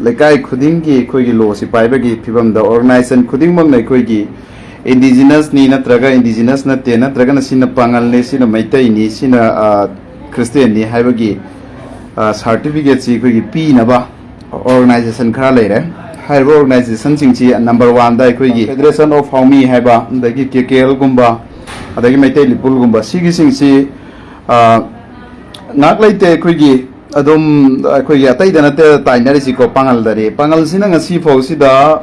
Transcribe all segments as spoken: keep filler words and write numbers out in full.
ꯂꯩꯀꯥꯏ ꯈꯨꯗꯤꯡꯒꯤ ꯑꯩꯈꯣꯏꯒꯤ ꯂꯣꯁꯤ ꯄꯥꯏꯕꯒꯤ ꯐꯤꯕꯝꯗ ꯑꯣꯔꯒꯅꯥꯏꯖꯦꯁꯟ ꯈꯨꯗꯤꯡꯃꯛꯅ ꯑꯩꯈꯣꯏꯒꯤ ꯏꯟꯗꯤꯖꯤꯅꯁꯅꯤ ꯅꯠꯇ꯭ꯔꯒ ꯏꯟꯗꯤꯖꯤꯅꯁ ꯅꯠꯇꯦ, ꯅꯠꯇ꯭ꯔꯒꯅ ꯁꯤꯅ ꯄꯥꯉꯜꯅꯤ, ꯁꯤꯅ ꯃꯩꯇꯩꯅꯤ, ꯁꯤꯅ ꯈ꯭ꯔꯤꯁꯇꯦꯟꯅꯤ ꯍꯥꯏꯕꯒꯤ ꯁꯥꯔꯇꯤꯐꯤꯀꯦꯠꯁꯤ ꯑꯩꯈꯣꯏꯒꯤ ꯄꯤꯅꯕ ꯑꯣꯔꯒꯅꯥꯏꯖꯦꯁꯟ ꯈꯔ ꯂꯩꯔꯦ꯫ ꯍꯥꯏꯔꯤꯕ ꯑꯣꯔꯒꯅꯥꯏꯖꯦꯁꯟꯁꯤꯡꯁꯤ ꯅꯝꯕꯔ ꯋꯥꯟꯗ ꯑꯩꯈꯣꯏꯒꯤ Federation of Haomi ꯍꯥꯏꯕ, ꯑꯗꯒꯤ ꯀꯦ ꯀꯦ ꯑꯦꯜꯒꯨꯝꯕ, ꯑꯗꯒꯤ ꯃꯩꯇꯩ ꯂꯤꯄꯨꯜꯒꯨꯝꯕ, ꯁꯤꯒꯤꯁꯤꯡꯁꯤ ꯉꯥꯏꯍꯥꯛ ꯂꯩꯇꯦ ꯑꯩꯈꯣꯏꯒꯤ ꯑꯗꯨꯝ ꯑꯩꯈꯣꯏꯒꯤ ꯑꯇꯩꯗ ꯅꯠꯇꯦ ꯇꯥꯏꯅꯔꯤꯁꯤꯀꯣ, ꯄꯥꯉꯜꯗꯅꯤ꯫ ꯄꯥꯉꯜꯁꯤꯅ ꯉꯁꯤ ꯐꯥꯎꯁꯤꯗ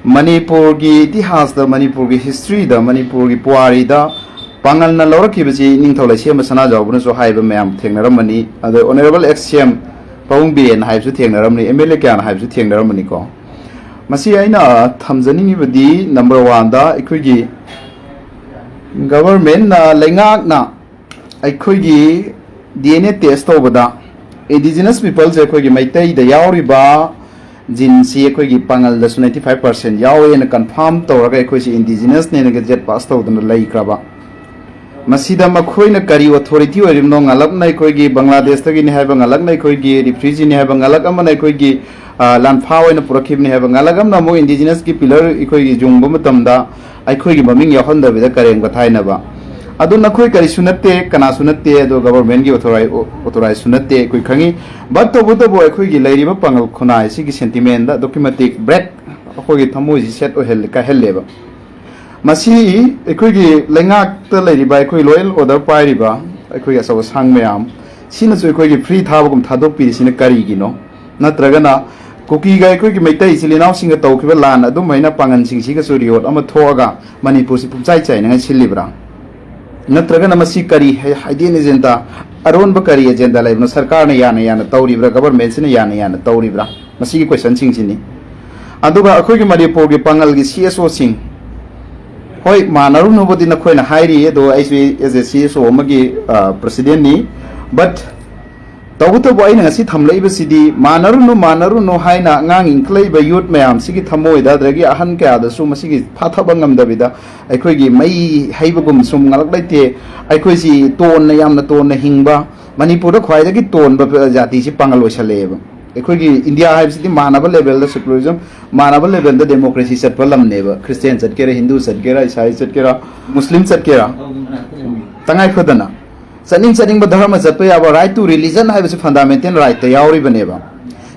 ꯃꯅꯤꯄꯨꯔꯒꯤ ꯏꯇꯤꯍꯥꯁꯇ, ꯃꯅꯤꯄꯨꯔꯒꯤ ꯍꯤꯁꯇ꯭ꯔꯤꯗ, ꯃꯅꯤꯄꯨꯔꯒꯤ ꯄꯨꯋꯥꯔꯤꯗ ꯄꯥꯉꯜꯅ ꯂꯧꯔꯛꯈꯤꯕꯁꯤ ꯅꯤꯡꯊꯧ ꯂꯩꯁꯦꯝꯕ ꯁꯅꯥꯖꯥꯎꯕꯅꯁꯨ ꯍꯥꯏꯕ ꯃꯌꯥꯝ ꯊꯦꯡꯅꯔꯝꯃꯅꯤ꯫ ꯑꯗ ꯑꯣꯅꯔꯦꯕꯜ ꯑꯦꯛꯁ ꯁꯤ ꯑꯦꯝ ꯄꯥꯕꯨꯡ ꯕꯤꯔꯦꯟ ꯍꯥꯏꯕꯁꯨ ꯊꯦꯡꯅꯔꯝꯃꯅꯤ, ꯑꯦꯝ ꯑꯦꯜ ꯑꯦ ꯀꯌꯥꯅ ꯍꯥꯏꯕꯁꯨ ꯊꯦꯡꯅꯔꯝꯃꯅꯤꯀꯣ꯫ ꯃꯁꯤ ꯑꯩꯅ ꯊꯝꯖꯅꯤꯡꯉꯤꯕꯗꯤ ꯅꯝꯕꯔ ꯋꯥꯟꯗ ꯑꯩꯈꯣꯏꯒꯤ ꯒꯕꯔꯃꯦꯟꯅ, ꯂꯩꯉꯥꯛꯅ ꯑꯩꯈꯣꯏꯒꯤ ꯗꯤ ꯑꯦꯟ ꯑꯦ ꯇꯦꯁ ꯇꯧꯕꯗ ꯏꯟꯗꯤꯖꯤꯅꯁ ꯄꯤꯄꯜꯁꯦ, ꯑꯩꯈꯣꯏꯒꯤ ꯃꯩꯇꯩꯗ ꯌꯥꯎꯔꯤꯕ ꯖꯤꯟꯁꯤ ꯑꯩꯈꯣꯏꯒꯤ ꯄꯥꯉꯜꯗꯁꯨ ꯅꯥꯏꯟꯇꯤ ꯐꯥꯏꯚ ꯄꯥꯔꯁꯦꯟ ꯌꯥꯎꯋꯦꯅ ꯀꯟꯐꯥꯔꯝ ꯇꯧꯔꯒ ꯑꯩꯈꯣꯏꯁꯤ ꯏꯟꯗꯤꯖꯤꯅꯁꯅꯦꯅ ꯒꯦꯖꯦꯠ ꯄꯥꯁ ꯇꯧꯗꯨꯅ ꯂꯩꯈ꯭ꯔꯕ꯫ ꯃꯁꯤꯗ ꯃꯈꯣꯏꯅ ꯀꯔꯤ ꯑꯣꯊꯣꯔꯤꯇꯤ ꯑꯣꯏꯔꯤꯕꯅꯣ? ꯉꯥꯂꯞꯅ ꯑꯩꯈꯣꯏꯒꯤ ꯕꯪꯒ꯭ꯂꯥꯗꯦꯁꯇꯒꯤꯅꯤ ꯍꯥꯏꯕ, ꯉꯥꯂꯛꯅ ꯑꯩꯈꯣꯏꯒꯤ ꯔꯤꯐ꯭ꯌꯨꯖꯤꯅꯤ ꯍꯥꯏꯕ, ꯉꯥꯂꯛ ꯑꯃꯅ ꯑꯩꯈꯣꯏꯒꯤ, ꯑ, ꯂꯥꯟꯐꯥ ꯑꯣꯏꯅ ꯄꯨꯔꯛꯈꯤꯕꯅꯤ ꯍꯥꯏꯕ, ꯉꯥꯂꯛ ꯑꯃꯅ ꯑꯃꯨꯛ ꯏꯟꯗꯤꯖꯤꯅꯁꯀꯤ ꯄꯤꯂꯔ ꯑꯩꯈꯣꯏꯒꯤ ꯌꯨꯡꯕ ꯃꯇꯝꯗ ꯑꯩꯈꯣꯏꯒꯤ ꯃꯃꯤꯡ ꯌꯥꯎꯍꯟꯗꯕꯤꯗ ꯀꯔꯦꯝ ꯀꯊꯥꯏꯅꯕ꯫ ꯑꯗꯨ ꯅꯈꯣꯏ ꯀꯔꯤꯁꯨ ꯅꯠꯇꯦ, ꯀꯅꯥꯁꯨ ꯅꯠꯇꯦ, ꯑꯗꯣ ꯒꯕꯔꯃꯦꯟꯒꯤ ꯑꯣꯊꯣꯔꯥꯏ-, ꯑꯣꯊꯣꯔꯥꯏꯖꯁꯨ ꯅꯠꯇꯦ, ꯑꯩꯈꯣꯏ ꯈꯪꯉꯤ꯫ But ꯇꯧꯕꯇꯕꯨ ꯑꯩꯈꯣꯏꯒꯤ ꯂꯩꯔꯤꯕ ꯄꯥꯉꯜ ꯈꯨꯟꯅꯥꯏ ꯑꯁꯤꯒꯤ ꯁꯦꯟꯇꯤꯃꯦꯟꯗ ꯑꯗꯨꯛꯀꯤ ꯃꯇꯤꯛ ꯕ꯭ꯔꯦꯛ ꯑꯩꯈꯣꯏꯒꯤ ꯊꯃꯣꯏꯁꯤ ꯁꯦꯠ ꯑꯣꯏꯍꯜꯂꯦ, ꯀꯥꯏꯍꯜꯂꯦꯕ꯫ ꯃꯁꯤ ꯑꯩꯈꯣꯏꯒꯤ ꯂꯩꯉꯥꯛꯇ ꯂꯩꯔꯤꯕ, ꯑꯩꯈꯣꯏ ꯂꯣ ꯑꯦꯟ ꯑꯣꯔꯗꯔ ꯄꯥꯏꯔꯤꯕ ꯑꯩꯈꯣꯏꯒꯤ ꯑꯆꯧ ꯑꯁꯥꯡ ꯃꯌꯥꯝ ꯁꯤꯅꯁꯨ ꯑꯩꯈꯣꯏꯒꯤ ꯐ꯭ꯔꯤ ꯊꯥꯕꯒꯨꯝ ꯊꯥꯗꯣꯛꯄꯤꯔꯤꯁꯤꯅ ꯀꯔꯤꯒꯤꯅꯣ? ꯅꯠꯇ꯭ꯔꯒꯅ ꯀꯨꯀꯤꯒ ꯑꯩꯈꯣꯏꯒꯤ ꯃꯩꯇꯩ ꯏꯆꯤꯜ ꯏꯅꯥꯎꯁꯤꯡꯒ ꯇꯧꯈꯤꯕ ꯂꯥꯟ ꯑꯗꯨꯃꯥꯏꯅ ꯄꯥꯉꯜꯁꯤꯡꯁꯤꯒꯁꯨ ꯔꯤꯌꯣꯠ ꯑꯃ ꯊꯣꯛꯑꯒ ꯃꯅꯤꯄꯨꯔꯁꯤ ꯄꯨꯝꯆꯥꯏ ꯆꯥꯏꯅꯉꯥꯏ ꯁꯤꯜꯂꯤꯕ꯭ꯔꯥ? ꯅꯠꯇ꯭ꯔꯒꯅ ꯃꯁꯤ ꯀꯔꯤ ꯍꯥꯏ-, ꯍꯥꯏꯗꯦꯟ ꯑꯦꯖꯦꯟꯗꯥ, ꯑꯔꯣꯟꯕ ꯀꯔꯤ ꯑꯦꯖꯦꯟꯗꯥ ꯂꯩꯕꯅꯣ? ꯁꯔꯀꯥꯔꯅ ꯌꯥꯅ ꯌꯥꯅ ꯇꯧꯔꯤꯕ꯭ꯔꯥ, ꯒꯕꯔꯃꯦꯟꯁꯤꯅ ꯌꯥꯅ ꯌꯥꯅ ꯇꯧꯔꯤꯕ꯭ꯔꯥ? ꯃꯁꯤꯒꯤ ꯀꯣꯏꯁꯟꯁꯤꯡꯁꯤꯅꯤ꯫ ꯑꯗꯨꯒ ꯑꯩꯈꯣꯏꯒꯤ ꯃꯅꯤꯄꯨꯔꯒꯤ ꯄꯥꯉꯜꯒꯤ ꯁꯤ ꯑꯦꯁ ꯑꯣꯁꯤꯡ, ꯍꯣꯏ, ꯃꯥꯟꯅꯔꯨꯅꯨꯕꯨꯗꯤ ꯅꯈꯣꯏꯅ ꯍꯥꯏꯔꯤ, ꯑꯗꯣ ꯑꯩꯁꯨ as a C S O ꯑꯃꯒꯤ, ꯑ, presidentꯅꯤ꯫ But ꯇꯧꯕꯇꯕꯨ ꯑꯩꯅ ꯉꯁꯤ ꯊꯝꯂꯛꯏꯕꯁꯤꯗꯤ ꯃꯥꯟꯅꯔꯨꯅꯨ, ꯃꯥꯟꯅꯔꯨꯅꯨ ꯍꯥꯏꯅ ꯑꯉꯥꯡ ꯏꯟꯈꯠꯂꯛꯏꯕ youth ꯃꯌꯥꯝꯁꯤꯒꯤ ꯊꯃꯣꯏꯗ, ꯑꯗꯒꯤ ꯑꯍꯟ ꯀꯌꯥꯗꯁꯨ ꯃꯁꯤꯒꯤ ꯐꯥꯊꯕ ꯉꯝꯗꯕꯤꯗ ꯑꯩꯈꯣꯏꯒꯤ ꯃꯩ ꯍꯩꯕꯒꯨꯝ ꯁꯨꯝ ꯉꯥꯂꯛ ꯂꯩꯇꯦ꯫ ꯑꯩꯈꯣꯏꯁꯤ ꯇꯣꯟꯅ, ꯌꯥꯝꯅ ꯇꯣꯟꯅ ꯍꯤꯡꯕ, ꯃꯅꯤꯄꯨꯔꯗ ꯈ꯭ꯋꯥꯏꯗꯒꯤ ꯇꯣꯟꯕ ꯖꯥꯇꯤꯁꯤ ꯄꯥꯉꯜ ꯑꯣꯏꯁꯜꯂꯛꯑꯦꯕ꯫ ꯑꯩꯈꯣꯏꯒꯤ ꯏꯟꯗꯤꯌꯥ ꯍꯥꯏꯕꯁꯤꯗꯤ ꯃꯥꯟꯅꯕ ꯂꯦꯚꯦꯜꯗ ꯁꯦꯀꯨꯂꯔꯤꯖꯝ, ꯃꯥꯟꯅꯕ ꯂꯦꯚꯦꯜꯗ ꯗꯦꯃꯣꯀ꯭ꯔꯦꯁꯤ ꯆꯠꯄ ꯂꯝꯅꯦꯕ꯫ ꯈ꯭ꯔꯤꯁꯇꯤꯌꯥꯟ ꯆꯠꯀꯦꯔꯥ, ꯍꯤꯟꯗꯨ ꯆꯠꯀꯦꯔꯥ, ꯏꯁꯥꯏ ꯆꯠꯀꯦꯔꯥ, ꯃꯨꯁꯂꯤꯝ ꯆꯠꯀꯦꯔꯥ, ꯇꯉꯥꯏ ꯐꯗꯅ ꯆꯠꯅꯤꯡ ꯆꯠꯅꯤꯡꯕ ꯙꯔꯃ ꯆꯠꯄ ꯌꯥꯕ right to religion ꯍꯥꯏꯕꯁꯤ ꯐꯟꯗꯥꯃꯦꯟꯇꯦꯜ ꯔꯥꯏꯠꯇ ꯌꯥꯎꯔꯤꯕꯅꯦꯕ꯫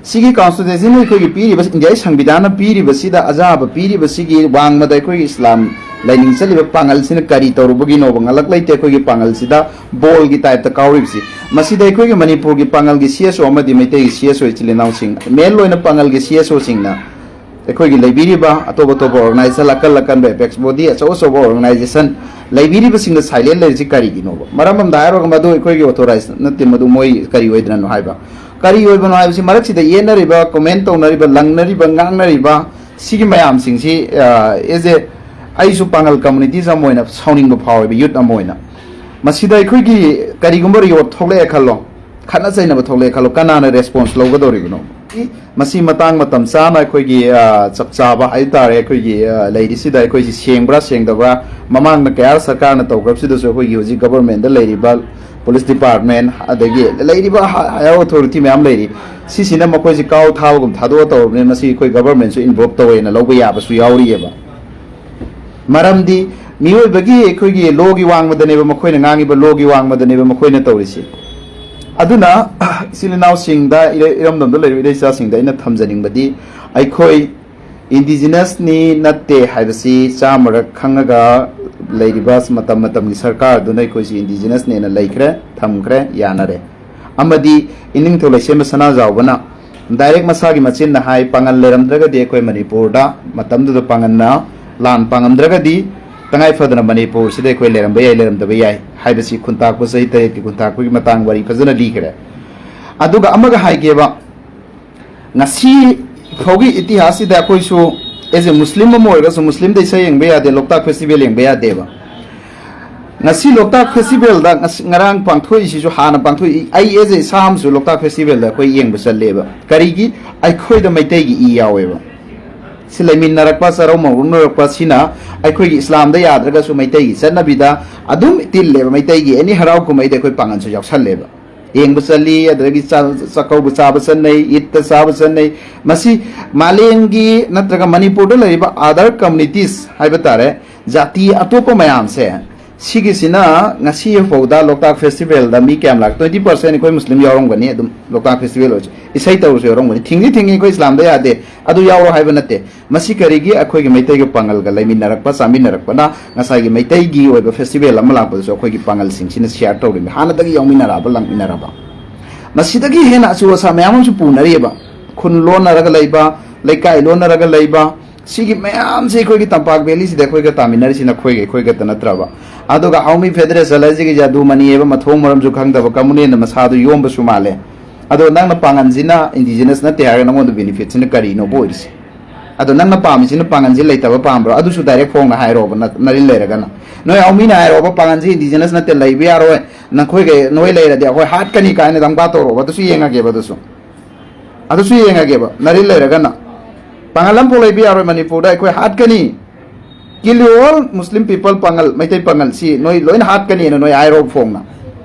ꯁꯤꯒꯤ ꯀꯣꯟꯁꯇꯤꯇ꯭ꯌꯨꯁꯟ, ꯑꯩꯈꯣꯏꯒꯤ ꯄꯤꯔꯤꯕ ꯏꯟꯗꯤꯌꯥꯒꯤ ꯁꯪꯕꯤꯙꯥꯟꯅ ꯄꯤꯔꯤꯕꯁꯤꯗ ꯑꯌꯥꯕ ꯄꯤꯔꯤꯕꯁꯤꯒꯤ ꯋꯥꯡꯃꯗ ꯑꯩꯈꯣꯏꯒꯤ ꯏꯁꯂꯥꯝ ꯂꯥꯏꯅꯤꯡ ꯆꯠꯂꯤꯕ ꯄꯥꯡꯒꯜꯁꯤꯅ ꯀꯔꯤ ꯇꯧꯔꯨꯕꯒꯤꯅꯣꯕ? ꯉꯜꯂꯛ ꯂꯩꯇꯦ ꯑꯩꯈꯣꯏꯒꯤ ꯄꯥꯡꯒꯜꯁꯤꯗ ꯕꯣꯜꯒꯤ ꯇꯥꯏꯞꯇ ꯀꯥꯎꯔꯤꯕꯁꯤ꯫ ꯃꯁꯤꯗ ꯑꯩꯈꯣꯏꯒꯤ ꯃꯅꯤꯄꯨꯔꯒꯤ ꯄꯥꯡꯒꯜꯒꯤ ꯁꯤ ꯑꯦꯁ ꯑꯣ ꯑꯃꯗꯤ ꯃꯩꯇꯩꯒꯤ ꯁꯤ ꯑꯦꯁ ꯑꯣ ꯏꯆꯤꯜ ꯏꯅꯥꯎꯁꯤꯡ, ꯃꯦꯟ ꯑꯣꯏꯅ ꯄꯥꯡꯒꯜꯒꯤ ꯁꯤ ꯑꯦꯁ ꯑꯣꯁꯤꯡꯅ ꯑꯩꯈꯣꯏꯒꯤ ꯂꯩꯕꯤꯔꯤꯕ ꯑꯇꯣꯞ ꯑꯇꯣꯞꯄ ꯑꯣꯔꯒꯅꯥꯏꯖꯦꯁꯟ, ꯑꯀꯜ ꯑꯀꯟꯕ ꯑꯦꯄꯦꯛꯁ ꯕꯣꯗꯤ, ꯑꯆꯧ ꯑꯆꯧꯕ ꯑꯣꯔꯒꯅꯥꯏꯖꯦꯁꯟ ꯂꯩꯕꯤꯔꯤꯕꯁꯤꯡꯗ ꯁꯥꯏꯂꯦꯟ ꯂꯩꯔꯤꯁꯤ ꯀꯔꯤꯒꯤꯅꯣꯕ? ꯃꯔꯝ ꯑꯝꯗ ꯍꯥꯏꯔꯨꯔꯒ, ꯃꯗꯨ ꯑꯩꯈꯣꯏꯒꯤ ꯑꯣꯊꯣꯔꯥꯏꯖ ꯅꯠꯇꯦ, ꯃꯗꯨ ꯃꯣꯏ ꯀꯔꯤ ꯑꯣꯏꯗꯅꯅꯣ ꯍꯥꯏꯕ꯫ ꯀꯔꯤ ꯑꯣꯏꯕꯅꯣ ꯍꯥꯏꯕꯁꯤ, ꯃꯔꯛꯁꯤꯗ ꯌꯦꯠꯅꯔꯤꯕ, ꯀꯣꯃꯦꯟ ꯇꯧꯅꯔꯤꯕ, ꯂꯪꯅꯔꯤꯕ, ꯉꯥꯡꯅꯔꯤꯕ ꯁꯤꯒꯤ ꯃꯌꯥꯝꯁꯤꯡꯁꯤ, ꯑ, as a, ꯑꯩꯁꯨ ꯄꯥꯡꯒꯜ ꯀꯝꯃꯨꯅꯤꯇꯤꯁ ꯑꯃ ꯑꯣꯏꯅ ꯁꯥꯎꯅꯤꯡꯕ ꯐꯥꯎꯋꯦꯕ, ꯌꯨꯠ ꯑꯃ ꯑꯣꯏꯅ꯫ ꯃꯁꯤꯗ ꯑꯩꯈꯣꯏꯒꯤ ꯀꯔꯤꯒꯨꯝꯕ ꯔꯤꯑꯣꯠ ꯊꯣꯛꯂꯛꯑꯦ ꯈꯜꯂꯣ, ꯈꯠꯅ ꯆꯩꯅꯕ ꯊꯣꯛꯂꯛꯑꯦ ꯈꯜꯂꯣ, ꯀꯅꯥꯅ ꯔꯦꯁꯄꯣꯟꯁ ꯂꯧꯒꯗꯧꯔꯤꯕꯅꯣ? ꯃꯁꯤ ꯃꯇꯥꯡ ꯃꯇꯝ ꯆꯥꯅ ꯑꯩꯈꯣꯏꯒꯤ, ꯑ, ꯆꯞ ꯆꯥꯕ ꯍꯥꯏ ꯇꯥꯔꯦ, ꯑꯩꯈꯣꯏꯒꯤ, ꯑ, ꯂꯩꯔꯤꯁꯤꯗ ꯑꯩꯈꯣꯏꯁꯤ ꯁꯦꯡꯕ꯭ꯔꯥ ꯁꯦꯡꯗꯕ꯭ꯔꯥ, ꯃꯃꯥꯡꯗ ꯀꯌꯥ ꯁꯔꯀꯥꯔꯅ ꯇꯧꯈ꯭ꯔꯕꯁꯤꯗꯁꯨ ꯑꯩꯈꯣꯏꯒꯤ ꯍꯧꯖꯤꯛ ꯒꯕꯔꯃꯦꯟꯗ ꯂꯩꯔꯤꯕ ꯄꯨꯂꯤꯁ ꯗꯤꯄꯥꯔꯠꯃꯦꯟ, ꯑꯗꯒꯤ ꯂꯩꯔꯤꯕ ꯍꯥ-, ꯍꯥꯌꯔ ꯑꯣꯊꯣꯔꯤꯇꯤ ꯃꯌꯥꯝ ꯂꯩꯔꯤ, ꯁꯤꯁꯤꯅ ꯃꯈꯣꯏꯁꯤ ꯀꯥꯎ ꯊꯥꯕꯒꯨꯝ ꯊꯥꯗꯣꯛꯑ ꯇꯧꯔꯕꯅꯤꯅ ꯃꯁꯤ ꯑꯩꯈꯣꯏ ꯒꯕꯔꯃꯦꯟꯁꯨ ꯏꯟꯚꯣꯜꯕ ꯇꯧꯋꯦꯅ ꯂꯧꯕ ꯌꯥꯕꯁꯨ ꯌꯥꯎꯔꯤꯑꯕ꯫ ꯃꯔꯝꯗꯤ ꯃꯤꯑꯣꯏꯕꯒꯤ, ꯑꯩꯈꯣꯏꯒꯤ ꯂꯣꯒꯤ ꯋꯥꯡꯃꯗꯅꯦꯕ ꯃꯈꯣꯏꯅ ꯉꯥꯡꯉꯤꯕ, ꯂꯣꯒꯤ ꯋꯥꯡꯃꯗꯅꯦꯕ ꯃꯈꯣꯏꯅ ꯇꯧꯔꯤꯁꯤ꯫ ꯑꯗꯨꯅ ꯏꯆꯤꯜ ꯏꯅꯥꯎꯁꯤꯡꯗ, ꯏꯔ-, ꯏꯔꯝꯗꯝꯗ ꯂꯩꯔꯤꯕ ꯏꯔꯩ ꯏꯆꯥꯁꯤꯡꯗ ꯑꯩꯅ ꯊꯝꯖꯅꯤꯡꯕꯗꯤ, ꯑꯩꯈꯣꯏ ꯏꯟꯗꯤꯖꯤꯅꯁꯅꯤ ꯅꯠꯇꯦ ꯍꯥꯏꯕꯁꯤ ꯆꯥꯝꯃꯔꯛ ꯈꯪꯉꯒ ꯂꯩꯔꯤꯕ ꯃꯇꯝ ꯃꯇꯝꯒꯤ ꯁꯔꯀꯥꯔ ꯑꯗꯨꯅ ꯑꯩꯈꯣꯏꯁꯤ ꯏꯟꯗꯤꯖꯤꯅꯁꯅꯦꯅ ꯂꯩꯈ꯭ꯔꯦ, ꯊꯝꯈ꯭ꯔꯦ, ꯌꯥꯅꯔꯦ꯫ ꯑꯃꯗꯤ ꯏꯅꯤꯡꯊꯧ ꯂꯩꯁꯦꯝꯕ ꯁꯅꯥꯖꯥꯎꯕꯅ ꯗꯥꯏꯔꯦꯛ ꯃꯁꯥꯒꯤ ꯃꯆꯤꯟꯅ ꯍꯥꯏ, ꯄꯥꯡꯒꯜ ꯂꯩꯔꯝꯗ꯭ꯔꯒꯗꯤ ꯑꯩꯈꯣꯏ ꯃꯅꯤꯄꯨꯔꯗ, ꯃꯇꯝꯗꯨꯗ ꯄꯥꯡꯒꯜꯅ ꯂꯥꯟ ꯄꯥꯡꯉꯝꯗ꯭ꯔꯒꯗꯤ ꯇꯉꯥꯏ ꯐꯗꯅ ꯃꯅꯤꯄꯨꯔꯁꯤꯗ ꯑꯩꯈꯣꯏ ꯂꯩꯔꯝꯕ ꯌꯥꯏ, ꯂꯩꯔꯝꯗꯕ ꯌꯥꯏ ꯍꯥꯏꯕꯁꯤ ꯈꯨꯟꯇꯥꯛꯄ ꯆꯍꯤ ꯇꯔꯦꯠꯀꯤ ꯈꯨꯟꯇꯥꯛꯄꯒꯤ ꯃꯇꯥꯡ ꯋꯥꯔꯤ ꯐꯖꯅ ꯂꯤꯈ꯭ꯔꯦ꯫ ꯑꯗꯨꯒ ꯑꯃꯒ ꯍꯥꯏꯒꯦꯕ, ꯉꯁꯤ ꯐꯥꯎꯒꯤ ꯏꯇꯤꯍꯥꯁꯁꯤꯗ ꯑꯩꯈꯣꯏꯁꯨ, as a Muslim ꯑꯃ ꯑꯣꯏꯔꯒꯁꯨ, ꯃꯨꯁꯂꯤꯝꯗ ꯏꯁꯩ ꯌꯦꯡꯕ ꯌꯥꯗꯦ, ꯂꯣꯛꯇꯥꯛ ꯐꯦꯁꯇꯤꯚꯦꯜ ꯌꯦꯡꯕ ꯌꯥꯗꯦꯕ꯫ ꯉꯁꯤ ꯂꯣꯛꯇꯥꯛ ꯐꯦꯁꯇꯤꯚꯦꯜꯗ ꯉꯁꯤ, ꯉꯔꯥꯡ ꯄꯥꯡꯊꯣꯛꯏꯁꯤꯁꯨ, ꯍꯥꯟꯅ ꯄꯥꯡꯊꯣꯛꯏ, ꯑꯩ as a ꯏꯁꯥ ꯑꯃꯁꯨ ꯂꯣꯛꯇꯥꯛ ꯐꯦꯁꯇꯤꯚꯦꯜꯗ ꯑꯩꯈꯣꯏ ꯌꯦꯡꯕ ꯆꯠꯂꯦꯕ꯫ ꯀꯔꯤꯒꯤ? ꯑꯩꯈꯣꯏꯗ ꯃꯩꯇꯩꯒꯤ ꯏ ꯌꯥꯎꯋꯦꯕ꯫ ꯁꯤ ꯂꯩꯃꯤꯟꯅꯔꯛꯄ, ꯆꯔꯧ ꯃꯧꯔꯨꯅꯔꯛꯄ ꯁꯤꯅ ꯑꯩꯈꯣꯏꯒꯤ ꯏꯁꯂꯥꯝꯗ ꯌꯥꯗ꯭ꯔꯒꯁꯨ ꯃꯩꯇꯩꯒꯤ ꯆꯠꯅꯕꯤꯗ ꯑꯗꯨꯝ ꯇꯤꯜꯂꯦꯕ꯫ ꯃꯩꯇꯩꯒꯤ ꯑꯦꯅꯤ ꯍꯔꯥꯎ ꯀꯨꯝꯍꯩꯗ ꯑꯩꯈꯣꯏ ꯄꯥꯡꯒꯜꯁꯨ ꯌꯥꯎꯁꯜꯂꯦꯕ꯫ ꯌꯦꯡꯕ ꯆꯠꯂꯤ, ꯑꯗꯨꯗꯒꯤ ꯆꯥ-, ꯆꯥꯛꯀꯧꯕ ꯆꯥꯕ ꯆꯠꯅꯩ, ꯏꯗꯇ ꯆꯥꯕ ꯆꯠꯅꯩ꯫ ꯃꯁꯤ ꯃꯥꯂꯦꯝꯒꯤ ꯅꯠꯇ꯭ꯔꯒ ꯃꯅꯤꯄꯨꯔꯗ ꯂꯩꯔꯤꯕ other communities ꯍꯥꯏꯕ ꯇꯥꯔꯦ, ꯖꯥꯇꯤ ꯑꯇꯣꯞꯄ ꯃꯌꯥꯝꯁꯦ, ꯁꯤꯒꯤꯁꯤꯅ ꯉꯁꯤ ꯐꯥꯎꯗ ꯂꯣꯛꯇꯥꯛ ꯐꯦꯁꯇꯤꯚꯦꯜꯗ ꯃꯤ ꯀꯌꯥꯝ ꯂꯥꯛ? Twenty percent ꯑꯩꯈꯣꯏ ꯃꯨꯁꯂꯤꯝ ꯌꯥꯎꯔꯝꯒꯅꯤ ꯑꯗꯨꯝ ꯂꯣꯛꯇꯥꯛ ꯐꯦꯁꯇꯤꯚꯦꯜ ꯑꯣꯏꯔꯁꯨ꯫ ꯏꯁꯩ ꯇꯧꯔꯁꯨ ꯌꯥꯎꯔꯝꯒꯅꯤ꯫ ꯊꯤꯡꯗꯤ ꯊꯤꯡꯉꯤ, ꯑꯩꯈꯣꯏ ꯏꯁꯂꯥꯝꯗ ꯌꯥꯗꯦ, ꯑꯗꯨ ꯌꯥꯎꯔꯣ ꯍꯥꯏꯕ ꯅꯠꯇꯦ꯫ ꯃꯁꯤ ꯀꯔꯤꯒꯤ? ꯑꯩꯈꯣꯏꯒꯤ ꯃꯩꯇꯩꯒ ꯄꯥꯉꯜꯒ ꯂꯩꯃꯤꯟꯅꯔꯛꯄ, ꯆꯥꯃꯤꯟꯅꯔꯛꯄꯅ ꯉꯁꯥꯏꯒꯤ ꯃꯩꯇꯩꯒꯤ ꯑꯣꯏꯕ ꯐꯦꯁꯇꯤꯚꯦꯜ ꯑꯃ ꯂꯥꯛꯄꯗꯁꯨ ꯑꯩꯈꯣꯏꯒꯤ ꯄꯥꯉꯜꯁꯤꯡꯁꯤꯅ ꯁꯤꯌꯥꯔ ꯇꯧꯔꯤꯕꯅꯤ, ꯍꯥꯟꯅꯗꯒꯤ ꯌꯥꯎꯃꯤꯟꯅꯔꯛꯑꯕ, ꯂꯥꯛꯃꯤꯟꯅꯔꯕ꯫ ꯃꯁꯤꯗꯒꯤ ꯍꯦꯟꯅ ꯑꯆꯧ ꯑꯁꯥ ꯃꯌꯥꯝ ꯑꯃꯁꯨ ꯄꯨꯅꯔꯤꯑꯕ, ꯈꯨꯟ ꯂꯣꯟꯅꯔꯒ ꯂꯩꯕ, ꯂꯩꯀꯥꯏ ꯂꯣꯟꯅꯔꯒ ꯂꯩꯕ꯫ ꯁꯤꯒꯤ ꯃꯌꯥꯝꯁꯦ ꯑꯩꯈꯣꯏꯒꯤ ꯇꯝꯄꯥꯛ ꯚꯦꯂꯤꯁꯤꯗ ꯑꯩꯈꯣꯏꯒ ꯇꯥꯃꯤꯟꯅꯔꯤꯁꯤ ꯅꯈꯣꯏꯒ ꯑꯩꯈꯣꯏꯒꯇ ꯅꯠꯇ꯭ꯔꯕ? ꯑꯗꯨꯒ ꯍꯥꯎꯃꯤ ꯐꯦꯗꯔꯦꯁꯟ ꯍꯥꯏꯁꯤꯒꯤ ꯖꯥꯗꯨ ꯃꯅꯤ ꯍꯥꯏꯕ ꯃꯊꯣꯡ ꯃꯔꯝꯁꯨ ꯈꯪꯗꯕ ꯀꯃꯨꯅꯦꯟꯅ ꯃꯁꯥꯗꯨ ꯌꯣꯝꯕꯁꯨ ꯃꯥꯜꯂꯦ꯫ ꯑꯗꯣ ꯅꯪꯅ ꯄꯥꯉꯟꯁꯤꯅ ꯏꯟꯗꯤꯖꯤꯅꯁ ꯅꯠꯇꯦ ꯍꯥꯏꯔꯒ ꯅꯪꯉꯣꯟꯗ ꯕꯦꯅꯤꯐꯤꯠꯁꯤꯅ ꯀꯔꯤꯅꯣꯕ ꯑꯣꯏꯔꯤꯁꯦ? ꯑꯗꯣ ꯅꯪꯅ ꯄꯥꯝꯃꯤꯁꯤꯅ ꯄꯥꯉꯟꯁꯤ ꯂꯩꯇꯕ ꯄꯥꯝꯕ꯭ꯔꯣ? ꯑꯗꯨꯁꯨ ꯗꯥꯏꯔꯦꯛ ꯐꯣꯡꯅ ꯍꯥꯏꯔꯣꯕ, ꯅ-, ꯅꯔꯤꯜ ꯂꯩꯔꯒꯅ꯫ ꯅꯣꯏ ꯍꯥꯎꯃꯤꯅ ꯍꯥꯏꯔꯣꯕ, ꯄꯥꯉꯟꯁꯤ ꯏꯟꯗꯤꯖꯤꯅꯁ ꯅꯠꯇꯦ, ꯂꯩꯕ ꯌꯥꯔꯣꯏ, ꯅꯈꯣꯏꯒ ꯅꯣꯏ ꯂꯩꯔꯗꯤ ꯑꯩꯈꯣꯏ ꯍꯥꯠꯀꯅꯤ ꯀꯥꯏꯅ ꯗꯝꯀꯥ ꯇꯧꯔꯣꯕ, ꯑꯗꯨꯁꯨ ꯌꯦꯡꯉꯒꯦꯕ꯫ ꯑꯗꯨꯁꯨ ꯑꯗꯨꯁꯨ ꯌꯦꯡꯉꯒꯦꯕ, ꯅꯔꯤꯜ ꯂꯩꯔꯒꯅ꯫ ꯄꯥꯉꯜ ꯑꯃꯐꯥꯎ ꯂꯩꯕ ꯌꯥꯔꯣꯏ ꯃꯅꯤꯄꯨꯔꯗ, ꯑꯩꯈꯣꯏ ꯍꯥꯠꯀꯅꯤ꯫ Kill you all Muslim people, ꯄꯥꯉꯜ, ꯃꯩꯇꯩ ꯄꯥꯉꯜ, ꯁꯤ ꯅꯣꯏ ꯂꯣꯏꯅ ꯍꯥꯠꯀꯅꯤꯅ ꯅꯣꯏ ꯍꯥꯏꯔꯣ ꯐꯣꯡꯅ꯫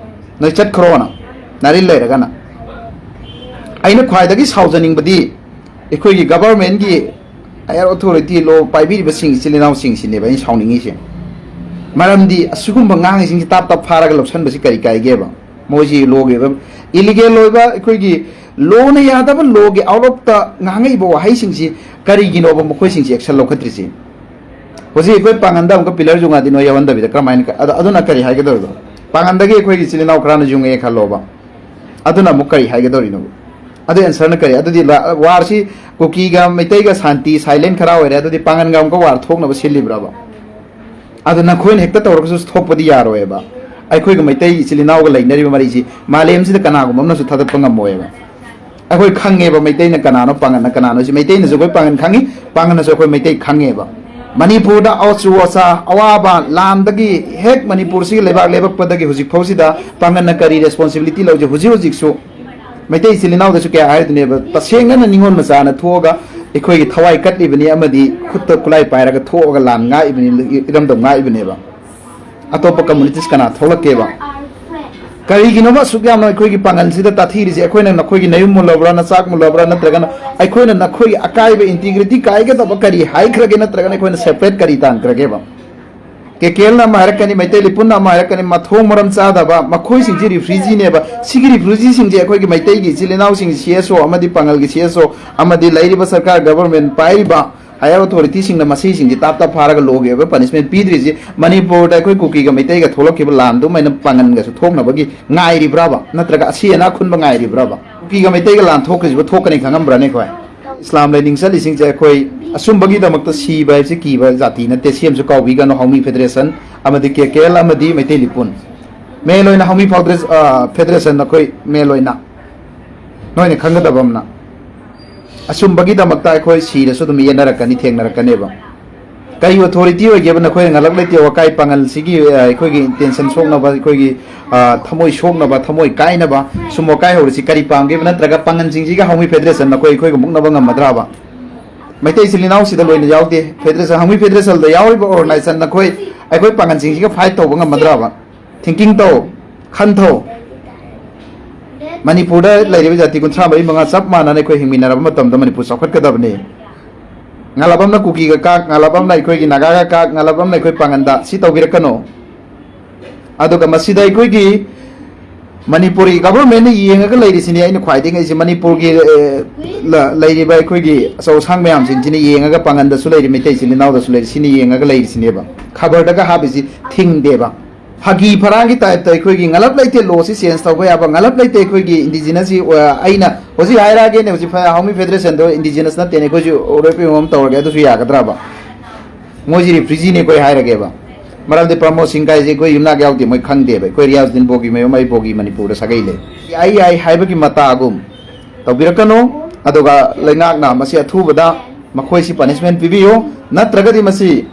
ꯅꯣꯏ ꯆꯠꯈ꯭ꯔꯣꯅ, ꯅꯔꯤꯜ ꯂꯩꯔꯒꯅ꯫ ꯑꯩꯅ ꯈ꯭ꯋꯥꯏꯗꯒꯤ ꯁꯥꯎꯖꯅꯤꯡꯕꯗꯤ ꯑꯩꯈꯣꯏꯒꯤ ꯒꯚꯔꯟꯃꯦꯟꯒꯤ higher authority, ꯂꯣ ꯄꯥꯏꯕꯤꯔꯤꯕꯁꯤꯡ, ꯏꯆꯤꯜ ꯏꯅꯥꯎꯁꯤꯡꯁꯤꯅꯦꯕ ꯑꯩꯅ ꯁꯥꯎꯅꯤꯡꯉꯤꯁꯦ꯫ ꯃꯔꯝꯗꯤ ꯑꯁꯤꯒꯨꯝꯕ ꯉꯥꯡꯉꯤꯁꯤꯡꯁꯤ ꯇꯥꯞ ꯇꯥꯞ ꯐꯥꯔꯒ ꯂꯧꯁꯟꯕꯁꯤ ꯀꯔꯤ ꯀꯥꯏꯒꯦꯕ? ꯃꯣꯏꯁꯤ ꯂꯣꯒꯤ ꯑꯣꯏꯕ, ꯏꯂꯤꯒꯦꯜ ꯑꯣꯏꯕ, ꯑꯩꯈꯣꯏꯒꯤ ꯂꯣꯅ ꯌꯥꯗꯕ, ꯂꯣꯒꯤ ꯑꯥꯎꯠ ꯑꯣꯐꯇ ꯉꯥꯡꯉꯛꯏꯕ ꯋꯥꯍꯩꯁꯤꯡꯁꯤ ꯀꯔꯤꯒꯤꯅꯣꯕ ꯃꯈꯣꯏꯁꯤꯡꯁꯤ ꯑꯦꯛꯁꯟ ꯂꯧꯈꯠꯇ꯭ꯔꯤꯁꯤ? ꯍꯧꯖꯤꯛ ꯑꯩꯈꯣꯏ ꯄꯥꯡꯒꯟꯗ ꯑꯃꯨꯛꯀ ꯄꯤꯂꯔ ꯌꯨꯡꯉꯗꯤ ꯅꯣꯏ ꯌꯥꯎꯍꯟꯗꯕꯤꯗ ꯀꯔꯝꯍꯥꯏꯅ ꯀ-, ꯑꯗ-, ꯑꯗꯨꯅ ꯀꯔꯤ ꯍꯥꯏꯒꯗꯧꯔꯤꯕ? ꯄꯥꯡꯒꯟꯗꯒꯤ ꯑꯩꯈꯣꯏꯒꯤ ꯏꯆꯤꯜ ꯏꯅꯥꯎ ꯈꯔꯅ ꯌꯨꯡꯉꯛꯑꯦ ꯈꯜꯂꯣꯕ, ꯑꯗꯨꯅ ꯑꯃꯨꯛ ꯀꯔꯤ ꯍꯥꯏꯒꯗꯧꯔꯤꯅꯣ? ꯑꯗꯨ ꯑꯦꯟꯁꯔꯅ ꯀꯔꯤ? ꯑꯗꯨꯗꯤ ꯂ-, ꯋꯥꯔꯁꯤ ꯀꯨꯀꯤꯒ ꯃꯩꯇꯩꯒ ꯁꯥꯟꯇꯤ, ꯁꯥꯏꯂꯦꯟ ꯈꯔ ꯑꯣꯏꯔꯦ, ꯑꯗꯨꯗꯤ ꯄꯥꯡꯒꯟꯒ ꯑꯃꯨꯛꯀ ꯋꯥꯔ ꯊꯣꯛꯅꯕ ꯁꯤꯜꯂꯤꯕ꯭ꯔꯕ? ꯑꯗꯨ ꯅꯈꯣꯏꯅ ꯍꯦꯛꯇ ꯇꯧꯔꯒꯁꯨ ꯊꯣꯛꯄꯗꯤ ꯌꯥꯔꯣꯏꯕ꯫ ꯑꯩꯈꯣꯏꯒ ꯃꯩꯇꯩ ꯏꯆꯤꯜ ꯏꯅꯥꯎꯒ ꯂꯩꯅꯔꯤꯕ ꯃꯔꯤꯁꯤ ꯃꯥꯂꯦꯝꯁꯤꯗ ꯀꯅꯥꯒꯨꯝꯕ ꯑꯃꯅꯁꯨ ꯊꯥꯗꯠꯄ ꯉꯝꯃꯣꯏꯕ꯫ ꯑꯩꯈꯣꯏ ꯈꯪꯉꯦꯕ ꯃꯩꯇꯩꯅ ꯀꯅꯥꯅꯣ, ꯄꯥꯡꯒꯟꯅ ꯀꯅꯥꯅꯣ꯫ ꯁꯤ ꯃꯩꯇꯩꯅꯁꯨ ꯑꯩꯈꯣꯏ ꯄꯥꯡꯒꯟ ꯈꯪꯉꯤ, ꯄꯥꯡꯒꯟꯅꯁꯨ ꯑꯩꯈꯣꯏ ꯃꯩꯇꯩ ꯈꯪꯉꯦꯕ꯫ ꯃꯅꯤꯄꯨꯔꯗ ꯑꯆꯨ ꯑꯆꯥ, ꯑꯋꯥꯕ, ꯂꯥꯟꯗꯒꯤ ꯍꯦꯛ ꯃꯅꯤꯄꯨꯔꯁꯤꯒꯤ ꯂꯩꯕꯥꯛ ꯂꯦꯕꯛꯄꯗꯒꯤ ꯍꯧꯖꯤꯛ ꯐꯥꯎꯁꯤꯗ ꯄꯥꯡꯒꯟꯅ ꯀꯔꯤ ꯔꯦꯁꯄꯣꯟꯁꯤꯕꯤꯂꯤꯇꯤ ꯂꯧꯖꯩ? ꯍꯧꯖꯤꯛ ꯍꯧꯖꯤꯛꯁꯨ ꯃꯩꯇꯩ ꯏꯆꯤꯜ ꯏꯅꯥꯎꯗꯁꯨ ꯀꯌꯥ ꯍꯥꯏꯗꯨꯅꯦꯕ, ꯇꯁꯦꯡꯅꯅ ꯅꯤꯉꯣꯜ ꯃꯆꯥꯅ ꯊꯣꯛꯑꯒ ꯑꯩꯈꯣꯏꯒꯤ ꯊꯋꯥꯏ ꯀꯠꯂꯤꯕꯅꯤ ꯑꯃꯗꯤ ꯈꯨꯠꯇ ꯈꯨꯠꯂꯥꯏ ꯄꯥꯏꯔꯒ ꯊꯣꯛꯑꯒ ꯂꯥꯟ ꯉꯥꯛꯏꯕꯅꯤ, ꯏꯔꯝꯗꯝ ꯉꯥꯛꯏꯕꯅꯦꯕ꯫ ꯑꯇꯣꯞꯄ ꯀꯝꯃꯨꯅꯤꯇꯤꯁ ꯀꯅꯥ ꯊꯣꯛꯂꯛꯀꯦꯕ? ꯀꯔꯤꯒꯤꯅꯣꯕ ꯑꯁꯨꯛ ꯌꯥꯝꯅ ꯑꯩꯈꯣꯏꯒꯤ ꯄꯥꯡꯒꯜꯁꯤꯗ ꯇꯥꯊꯤꯔꯤꯁꯦ? ꯑꯩꯈꯣꯏꯅ ꯅꯈꯣꯏꯒꯤ ꯅꯌꯨꯝ ꯃꯨꯜꯂꯕ꯭ꯔꯥ, ꯅꯆꯥꯛ ꯃꯨꯜꯂꯕ꯭ꯔꯥ, ꯅꯠꯇ꯭ꯔꯒꯅ ꯑꯩꯈꯣꯏꯅ ꯅꯈꯣꯏꯒꯤ ꯑꯀꯥꯏꯕ, ꯏꯟꯇꯤꯒ꯭ꯔꯤꯇꯤ ꯀꯥꯏꯒꯗꯕ ꯀꯔꯤ ꯍꯥꯏꯈ꯭ꯔꯒꯦ, ꯅꯠꯇ꯭ꯔꯒꯅ ꯑꯩꯈꯣꯏꯅ ꯁꯦꯄꯔꯦꯠ ꯀꯔꯤ ꯇꯥꯟꯈ꯭ꯔꯒꯦꯕ? ꯀꯦ ꯀꯦ ꯑꯦꯜꯅ ꯑꯃ ꯍꯥꯏꯔꯛꯀꯅꯤ, ꯃꯩꯇꯩ ꯂꯤꯄꯨꯟꯅ ꯑꯃ ꯍꯥꯏꯔꯛꯀꯅꯤ, ꯃꯊꯣꯡ ꯃꯔꯝ ꯆꯥꯗꯕ, ꯃꯈꯣꯏꯁꯤꯡꯁꯤ ꯔꯤꯐ꯭ꯌꯨꯖꯤꯅꯦꯕ꯫ ꯁꯤꯒꯤ ꯔꯤꯐ꯭ꯌꯨꯖꯤꯁꯤꯡꯁꯦ ꯑꯩꯈꯣꯏꯒꯤ ꯃꯩꯇꯩꯒꯤ ꯏꯆꯤꯜ ꯏꯅꯥꯎꯁꯤꯡ, ꯁꯤ ꯑꯦꯁ ꯑꯣ ꯑꯃꯗꯤ ꯄꯥꯡꯒꯜꯒꯤ ꯁꯤ ꯑꯦꯁ ꯑꯣ ꯑꯃꯗꯤ ꯂꯩꯔꯤꯕ ꯁꯔꯀꯥꯔ, ꯒꯕꯔꯃꯦꯟ ꯄꯥꯏꯔꯤꯕ ꯍꯥꯌꯔ ꯑꯣꯊꯣꯔꯤꯇꯤꯁꯤꯡꯅ ꯃꯁꯤꯁꯤꯡꯁꯤ ꯇꯥꯞ ꯇꯥꯞ ꯐꯥꯔꯒ ꯂꯣꯒꯤ ꯑꯣꯏꯕ ꯄꯅꯤꯁꯃꯦꯟ ꯄꯤꯗ꯭ꯔꯤꯁꯤ ꯃꯅꯤꯄꯨꯔꯗ ꯑꯩꯈꯣꯏ ꯀꯨꯀꯤꯒ ꯃꯩꯇꯩꯒ ꯊꯣꯛꯂꯛꯈꯤꯕ ꯂꯥꯟꯗꯨꯃꯥꯏꯅ ꯄꯥꯡꯒꯟꯒꯁꯨ ꯊꯣꯛꯅꯕꯒꯤ ꯉꯥꯏꯔꯤꯕ꯭ꯔꯕ? ꯅꯠꯇ꯭ꯔꯒ ꯑꯁꯤ ꯑꯅꯥ ꯈꯨꯟꯕ ꯉꯥꯏꯔꯤꯕ꯭ꯔꯕ? ꯀꯨꯀꯤꯒ ꯃꯩꯇꯩꯒ ꯂꯥꯟ ꯊꯣꯛꯈ꯭ꯔꯤꯁꯤꯕꯨ ꯊꯣꯛꯀꯅꯤ ꯈꯪꯉꯝꯕ꯭ꯔꯅꯦ ꯑꯩꯈꯣꯏ? ꯏꯁꯂꯥꯝ ꯂꯥꯏꯅꯤꯡ ꯆꯠꯂꯤꯁꯤꯡꯁꯦ ꯑꯩꯈꯣꯏ ꯑꯆꯨꯝꯕꯒꯤꯗꯃꯛꯇ ꯁꯤꯕ ꯍꯥꯏꯕꯁꯤ ꯀꯤꯕ ꯖꯥꯇꯤ ꯅꯠꯇꯦ꯫ ꯁꯤ ꯑꯃꯁꯨ ꯀꯥꯎꯕꯤꯒꯅꯨ, ꯍꯥꯎꯃꯤ ꯐꯦꯗꯔꯦꯁꯟ ꯑꯃꯗꯤ ꯀꯦ ꯀꯦ ꯑꯦꯜ ꯑꯃꯗꯤ ꯃꯩꯇꯩ ꯂꯤꯄꯨꯟ꯫ ꯃꯦꯟ ꯑꯣꯏꯅ ꯍꯥꯎꯃꯤ ꯐꯥꯎꯗ꯭ꯔꯦꯁ-, ꯑ, ꯐꯦꯗꯔꯦꯁꯟ ꯑꯩꯈꯣꯏ ꯃꯦꯟ ꯑꯣꯏꯅ ꯅꯣꯏꯅ ꯈꯪꯒꯗꯕ ꯑꯃꯅ, ꯑꯆꯨꯝꯕꯒꯤꯗꯃꯛꯇ ꯑꯩꯈꯣꯏ ꯁꯤꯔꯁꯨ ꯑꯗꯨꯝ ꯌꯦꯠꯅꯔꯛꯀꯅꯤ, ꯊꯦꯡꯅꯔꯛꯀꯅꯦꯕ꯫ ꯀꯔꯤ ꯑꯣꯊꯣꯔꯤꯇꯤ ꯑꯣꯏꯒꯦꯕ ꯅꯈꯣꯏꯅ ꯉꯜꯂꯛ ꯂꯩꯇꯦ ꯋꯥꯀꯥꯏ ꯄꯥꯡꯒꯜꯁꯤꯒꯤ, ꯑ, ꯑꯩꯈꯣꯏꯒꯤ ꯏꯟꯇꯦꯟꯁꯟ ꯁꯣꯛꯅꯕ, ꯑꯩꯈꯣꯏꯒꯤ, ꯑ, ꯊꯃꯣꯏ ꯁꯣꯛꯅꯕ, ꯊꯃꯣꯏ ꯀꯥꯏꯅꯕ ꯁꯨꯝ ꯋꯥꯀꯥꯏ ꯍꯧꯔꯤꯁꯤ ꯀꯔꯤ ꯄꯥꯝꯒꯦꯕ? ꯅꯠꯇ꯭ꯔꯒ ꯄꯥꯡꯒꯜꯁꯤꯡꯁꯤꯒ ꯍꯥꯎꯃꯤ ꯐꯦꯗꯔꯦꯁꯟ ꯅꯈꯣꯏ ꯑꯩꯈꯣꯏꯒ ꯃꯨꯛꯅꯕ ꯉꯝꯃꯗ꯭ꯔꯕ? ꯃꯩꯇꯩ ꯏꯆꯤꯜ ꯏꯅꯥꯎꯁꯤꯗ ꯂꯣꯏꯅ ꯌꯥꯎꯗꯦ꯫ ꯐꯦꯗꯔꯦꯁꯟ, ꯍꯥꯎꯃꯤ ꯐꯦꯗꯔꯦꯁꯟꯗ ꯌꯥꯎꯔꯤꯕ ꯑꯣꯔꯒꯅꯥꯏꯖꯦꯁꯟ ꯅꯈꯣꯏ ꯑꯩꯈꯣꯏ ꯄꯥꯡꯒꯜꯁꯤꯡꯁꯤꯒ ꯐꯥꯏꯠ ꯇꯧꯕ ꯉꯝꯃꯗ꯭ꯔꯕ? ꯊꯤꯡꯀꯤꯡ ꯇꯧ, ꯈꯟꯊꯧ꯫ ꯃꯅꯤꯄꯨꯔꯗ ꯂꯩꯔꯤꯕ ꯖꯥꯇꯤ ꯀꯨꯟꯊ꯭ꯔꯥ ꯃꯔꯤ ꯃꯉꯥ ꯆꯞ ꯃꯥꯟꯅꯅ ꯑꯩꯈꯣꯏ ꯍꯤꯡꯃꯤꯟꯅꯔꯕ ꯃꯇꯝꯗ ꯃꯅꯤꯄꯨꯔ ꯆꯥꯎꯈꯠꯀꯗꯕꯅꯤ꯫ ꯉꯥꯂꯞ ꯑꯃꯅ ꯀꯨꯀꯤꯒ ꯀꯥꯛ, ꯉꯥꯂꯞ ꯑꯃꯅ ꯑꯩꯈꯣꯏꯒꯤ ꯅꯥꯒꯥꯒ ꯀꯥꯛ, ꯉꯥꯂꯞ ꯑꯃꯅ ꯑꯩꯈꯣꯏ ꯄꯥꯡꯒꯟꯗ, ꯁꯤ ꯇꯧꯕꯤꯔꯛꯀꯅꯨ꯫ ꯑꯗꯨꯒ ꯃꯁꯤꯗ ꯑꯩꯈꯣꯏꯒꯤ ꯃꯅꯤꯄꯨꯔꯒꯤ ꯒꯚꯔꯟꯃꯦꯟꯠꯅ ꯌꯦꯡꯉꯒ ꯂꯩꯔꯤꯁꯤꯅꯤ꯫ ꯑꯩꯅ ꯈ꯭ꯋꯥꯏꯗꯒꯤ ꯉꯛꯏꯁꯦ ꯃꯅꯤꯄꯨꯔꯒꯤ, ꯑꯦ, ꯂ-, ꯂꯩꯔꯤꯕ ꯑꯩꯈꯣꯏꯒꯤ ꯑꯆꯧ ꯑꯁꯥꯡ ꯃꯌꯥꯝꯁꯤꯡꯁꯤꯅ ꯌꯦꯡꯉꯒ, ꯄꯥꯡꯒꯟꯗꯁꯨ ꯂꯩꯔꯤ, ꯃꯩꯇꯩ ꯏꯆꯤꯜ ꯏꯅꯥꯎꯗꯁꯨ ꯂꯩꯔꯤ, ꯁꯤꯅ ꯌꯦꯡꯉꯒ ꯂꯩꯔꯤꯁꯤꯅꯦꯕ꯫ ꯈꯕꯔꯗꯒ ꯍꯥꯞꯄꯤꯁꯤ ꯊꯤꯡꯗꯦꯕ꯫ ꯐꯥꯒꯤ ꯐꯔꯥꯡꯒꯤ ꯇꯥꯏꯞꯇ ꯑꯩꯈꯣꯏꯒꯤ ꯉꯂꯞ ꯂꯩꯇꯦ ꯂꯣꯁꯤ ꯆꯦꯟꯖ ꯇꯧꯕ ꯌꯥꯕ, ꯉꯂꯞ ꯂꯩꯇꯦ ꯑꯩꯈꯣꯏꯒꯤ ꯏꯟꯗꯤꯖꯤꯅꯁꯁꯤ, ꯑ, ꯑꯩꯅ ꯍꯧꯖꯤꯛ ꯍꯥꯏꯔꯛꯑꯒꯦꯅꯦ, ꯍꯧꯖꯤꯛ ꯐ-, ꯍꯥꯎꯃꯤ ꯐꯦꯗꯔꯦꯁꯟꯗꯣ ꯏꯟꯗꯤꯖꯤꯅꯁ ꯅꯠꯇꯦꯅꯦ, ꯑꯩꯈꯣꯏꯁꯨ ꯑꯣꯔꯣꯏ ꯄꯤꯌꯣꯝ ꯑꯃ ꯇꯧꯔꯒꯦ, ꯑꯗꯨꯁꯨ ꯌꯥꯒꯗ꯭ꯔꯕ? ꯃꯣꯏꯁꯤ ꯔꯤꯐ꯭ꯌꯨꯖꯤꯅꯦ ꯑꯩꯈꯣꯏ ꯍꯥꯏꯔꯒꯦꯕ꯫ ꯃꯔꯝꯗꯤ ꯄ꯭ꯔꯃꯣꯗ ꯁꯤꯡ ꯀꯥꯏꯁꯦ ꯑꯩꯈꯣꯏ ꯌꯨꯝꯅꯥꯛ ꯌꯥꯎꯗꯦ, ꯃꯣꯏ ꯈꯪꯗꯦꯕ꯫ ꯑꯩꯈꯣꯏ ꯔꯤꯌꯥꯖꯨꯗꯤꯟ ꯕꯣꯒꯤ ꯃꯌꯨꯝ, ꯑꯩ ꯕꯣꯒꯤ ꯃꯅꯤꯄꯨꯔꯗ ꯁꯥꯒꯩ ꯂꯩ꯫ ꯌꯥꯏ ꯌꯥꯏ ꯍꯥꯏꯕꯒꯤ ꯃꯇꯥꯒꯨꯝ ꯇꯧꯕꯤꯔꯛꯀꯅꯨ꯫ ꯑꯗꯨꯒ ꯂꯩꯉꯥꯛꯅ ꯃꯁꯤ ꯑꯊꯨꯕꯗ ꯃꯈꯣꯏꯁꯤ ꯄꯅꯤꯁꯃꯦꯟꯠ ꯄꯤꯕꯤꯌꯨ, ꯅꯠꯇ꯭ꯔꯒꯗꯤ ꯃꯁꯤ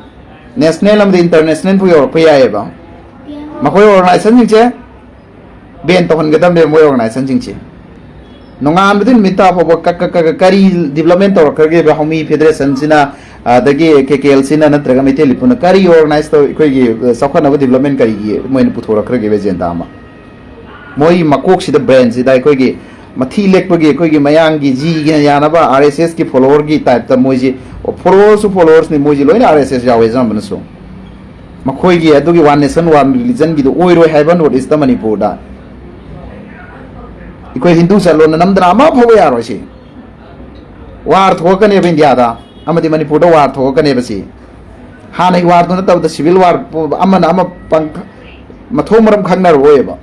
ꯅꯦꯁꯅꯦꯜ ꯑꯃꯗꯤ ꯏꯟꯇꯔꯅꯦꯁꯅꯦꯜ ꯐꯥꯎ ꯌꯧꯔꯛꯄ ꯌꯥꯏꯑꯕ꯫ ꯃꯈꯣꯏ ꯑꯣꯔꯒꯅꯥꯏꯖꯦꯁꯟꯁꯤꯡꯁꯦ ꯕꯦꯟ ꯇꯧꯍꯟꯒꯗꯕꯅꯦꯕ, ꯃꯣꯏ ꯑꯣꯔꯒꯅꯥꯏꯖꯦꯁꯟꯁꯤꯡꯁꯦ꯫ ꯅꯣꯡꯉꯥꯟꯕꯗꯤ ꯅꯨꯃꯤꯠ ꯇꯥ ꯐꯥꯎꯕ ꯀ-, ꯀ-, ꯀ-, ꯀ-, ꯀꯔꯤ ꯗꯤꯕꯂꯞꯃꯦꯟ ꯇꯧꯔꯛꯈ꯭ꯔꯒꯦꯕ ꯍꯥꯎꯃꯤ ꯐꯦꯗꯔꯦꯁꯟꯁꯤꯅ, ꯑꯗꯒꯤ ꯀꯦ ꯀꯦ ꯑꯦꯜꯁꯤꯅ, ꯅꯠꯇ꯭ꯔꯒ ꯃꯩꯇꯩ ꯂꯤꯄꯨꯅ ꯀꯔꯤ ꯑꯣꯔꯒꯅꯥꯏꯖ ꯇꯧ, ꯑꯩꯈꯣꯏꯒꯤ, ꯑ, ꯆꯥꯎꯈꯠꯅꯕ ꯗꯤꯕꯂꯞꯃꯦꯟ ꯀꯔꯤꯒꯤ ꯃꯣꯏꯅ ꯄꯨꯊꯣꯔꯛꯈ꯭ꯔꯒꯦꯕ ꯑꯦꯖꯦꯟꯗꯥ ꯑꯃ? ꯃꯣꯏ ꯃꯀꯣꯛꯁꯤꯗ, ꯕ꯭ꯔꯦꯟꯁꯤꯗ ꯑꯩꯈꯣꯏꯒꯤ ꯃꯊꯤ ꯂꯦꯛꯄꯒꯤ, ꯑꯩꯈꯣꯏꯒꯤ ꯃꯌꯥꯡꯒꯤ ꯖꯤꯒꯤ ꯌꯥꯅꯕ ꯑꯥꯔ ꯑꯦꯁ ꯑꯦꯁꯀꯤ ꯐꯣꯂꯣꯋꯔꯒꯤ ꯇꯥꯏꯞꯇ ꯃꯣꯏꯁꯤ, ꯐꯣꯂꯣꯋꯔꯁꯨ ꯐꯣꯂꯣꯋꯔꯁꯅꯤ, ꯃꯣꯏꯁꯤ ꯂꯣꯏꯅ ꯑꯥꯔ ꯑꯦꯁ ꯑꯦꯁ ꯌꯥꯎꯋꯦ ꯑꯌꯥꯝꯕꯅꯁꯨ꯫ ꯃꯈꯣꯏꯒꯤ ꯑꯗꯨꯒꯤ ꯋꯥꯟ ꯅꯦꯁꯟ ꯋꯥꯟ ꯔꯤꯂꯤꯖꯟꯒꯤꯗꯣ ꯑꯣꯏꯔꯣꯏ ꯍꯥꯏꯕ ꯅꯣꯔꯠ ꯏꯁꯇ, ꯃꯅꯤꯄꯨꯔꯗ꯫ ꯑꯩꯈꯣꯏ ꯍꯤꯟꯗꯨ ꯆꯠꯂꯣꯅ ꯅꯝꯗꯅ ꯑꯃ ꯐꯥꯎꯕ ꯌꯥꯔꯣꯏ ꯁꯤ꯫ ꯋꯥꯔ ꯊꯣꯛꯂꯛꯀꯅꯦꯕ ꯏꯟꯗꯤꯌꯥꯗ, ꯑꯃꯗꯤ ꯃꯅꯤꯄꯨꯔꯗ ꯋꯥꯔ ꯊꯣꯛꯂꯛꯀꯅꯦꯕ ꯁꯤ꯫ ꯍꯥꯟꯅꯒꯤ ꯋꯥꯔꯗꯨ ꯅꯠꯇꯕꯗ ꯁꯤꯚꯤꯜ ꯋꯥꯔ, ꯑꯃꯅ ꯑꯃ ꯄꯪ-, ꯃꯊꯣꯡ ꯃꯔꯝ ꯈꯪꯅꯔꯣꯏꯕ꯫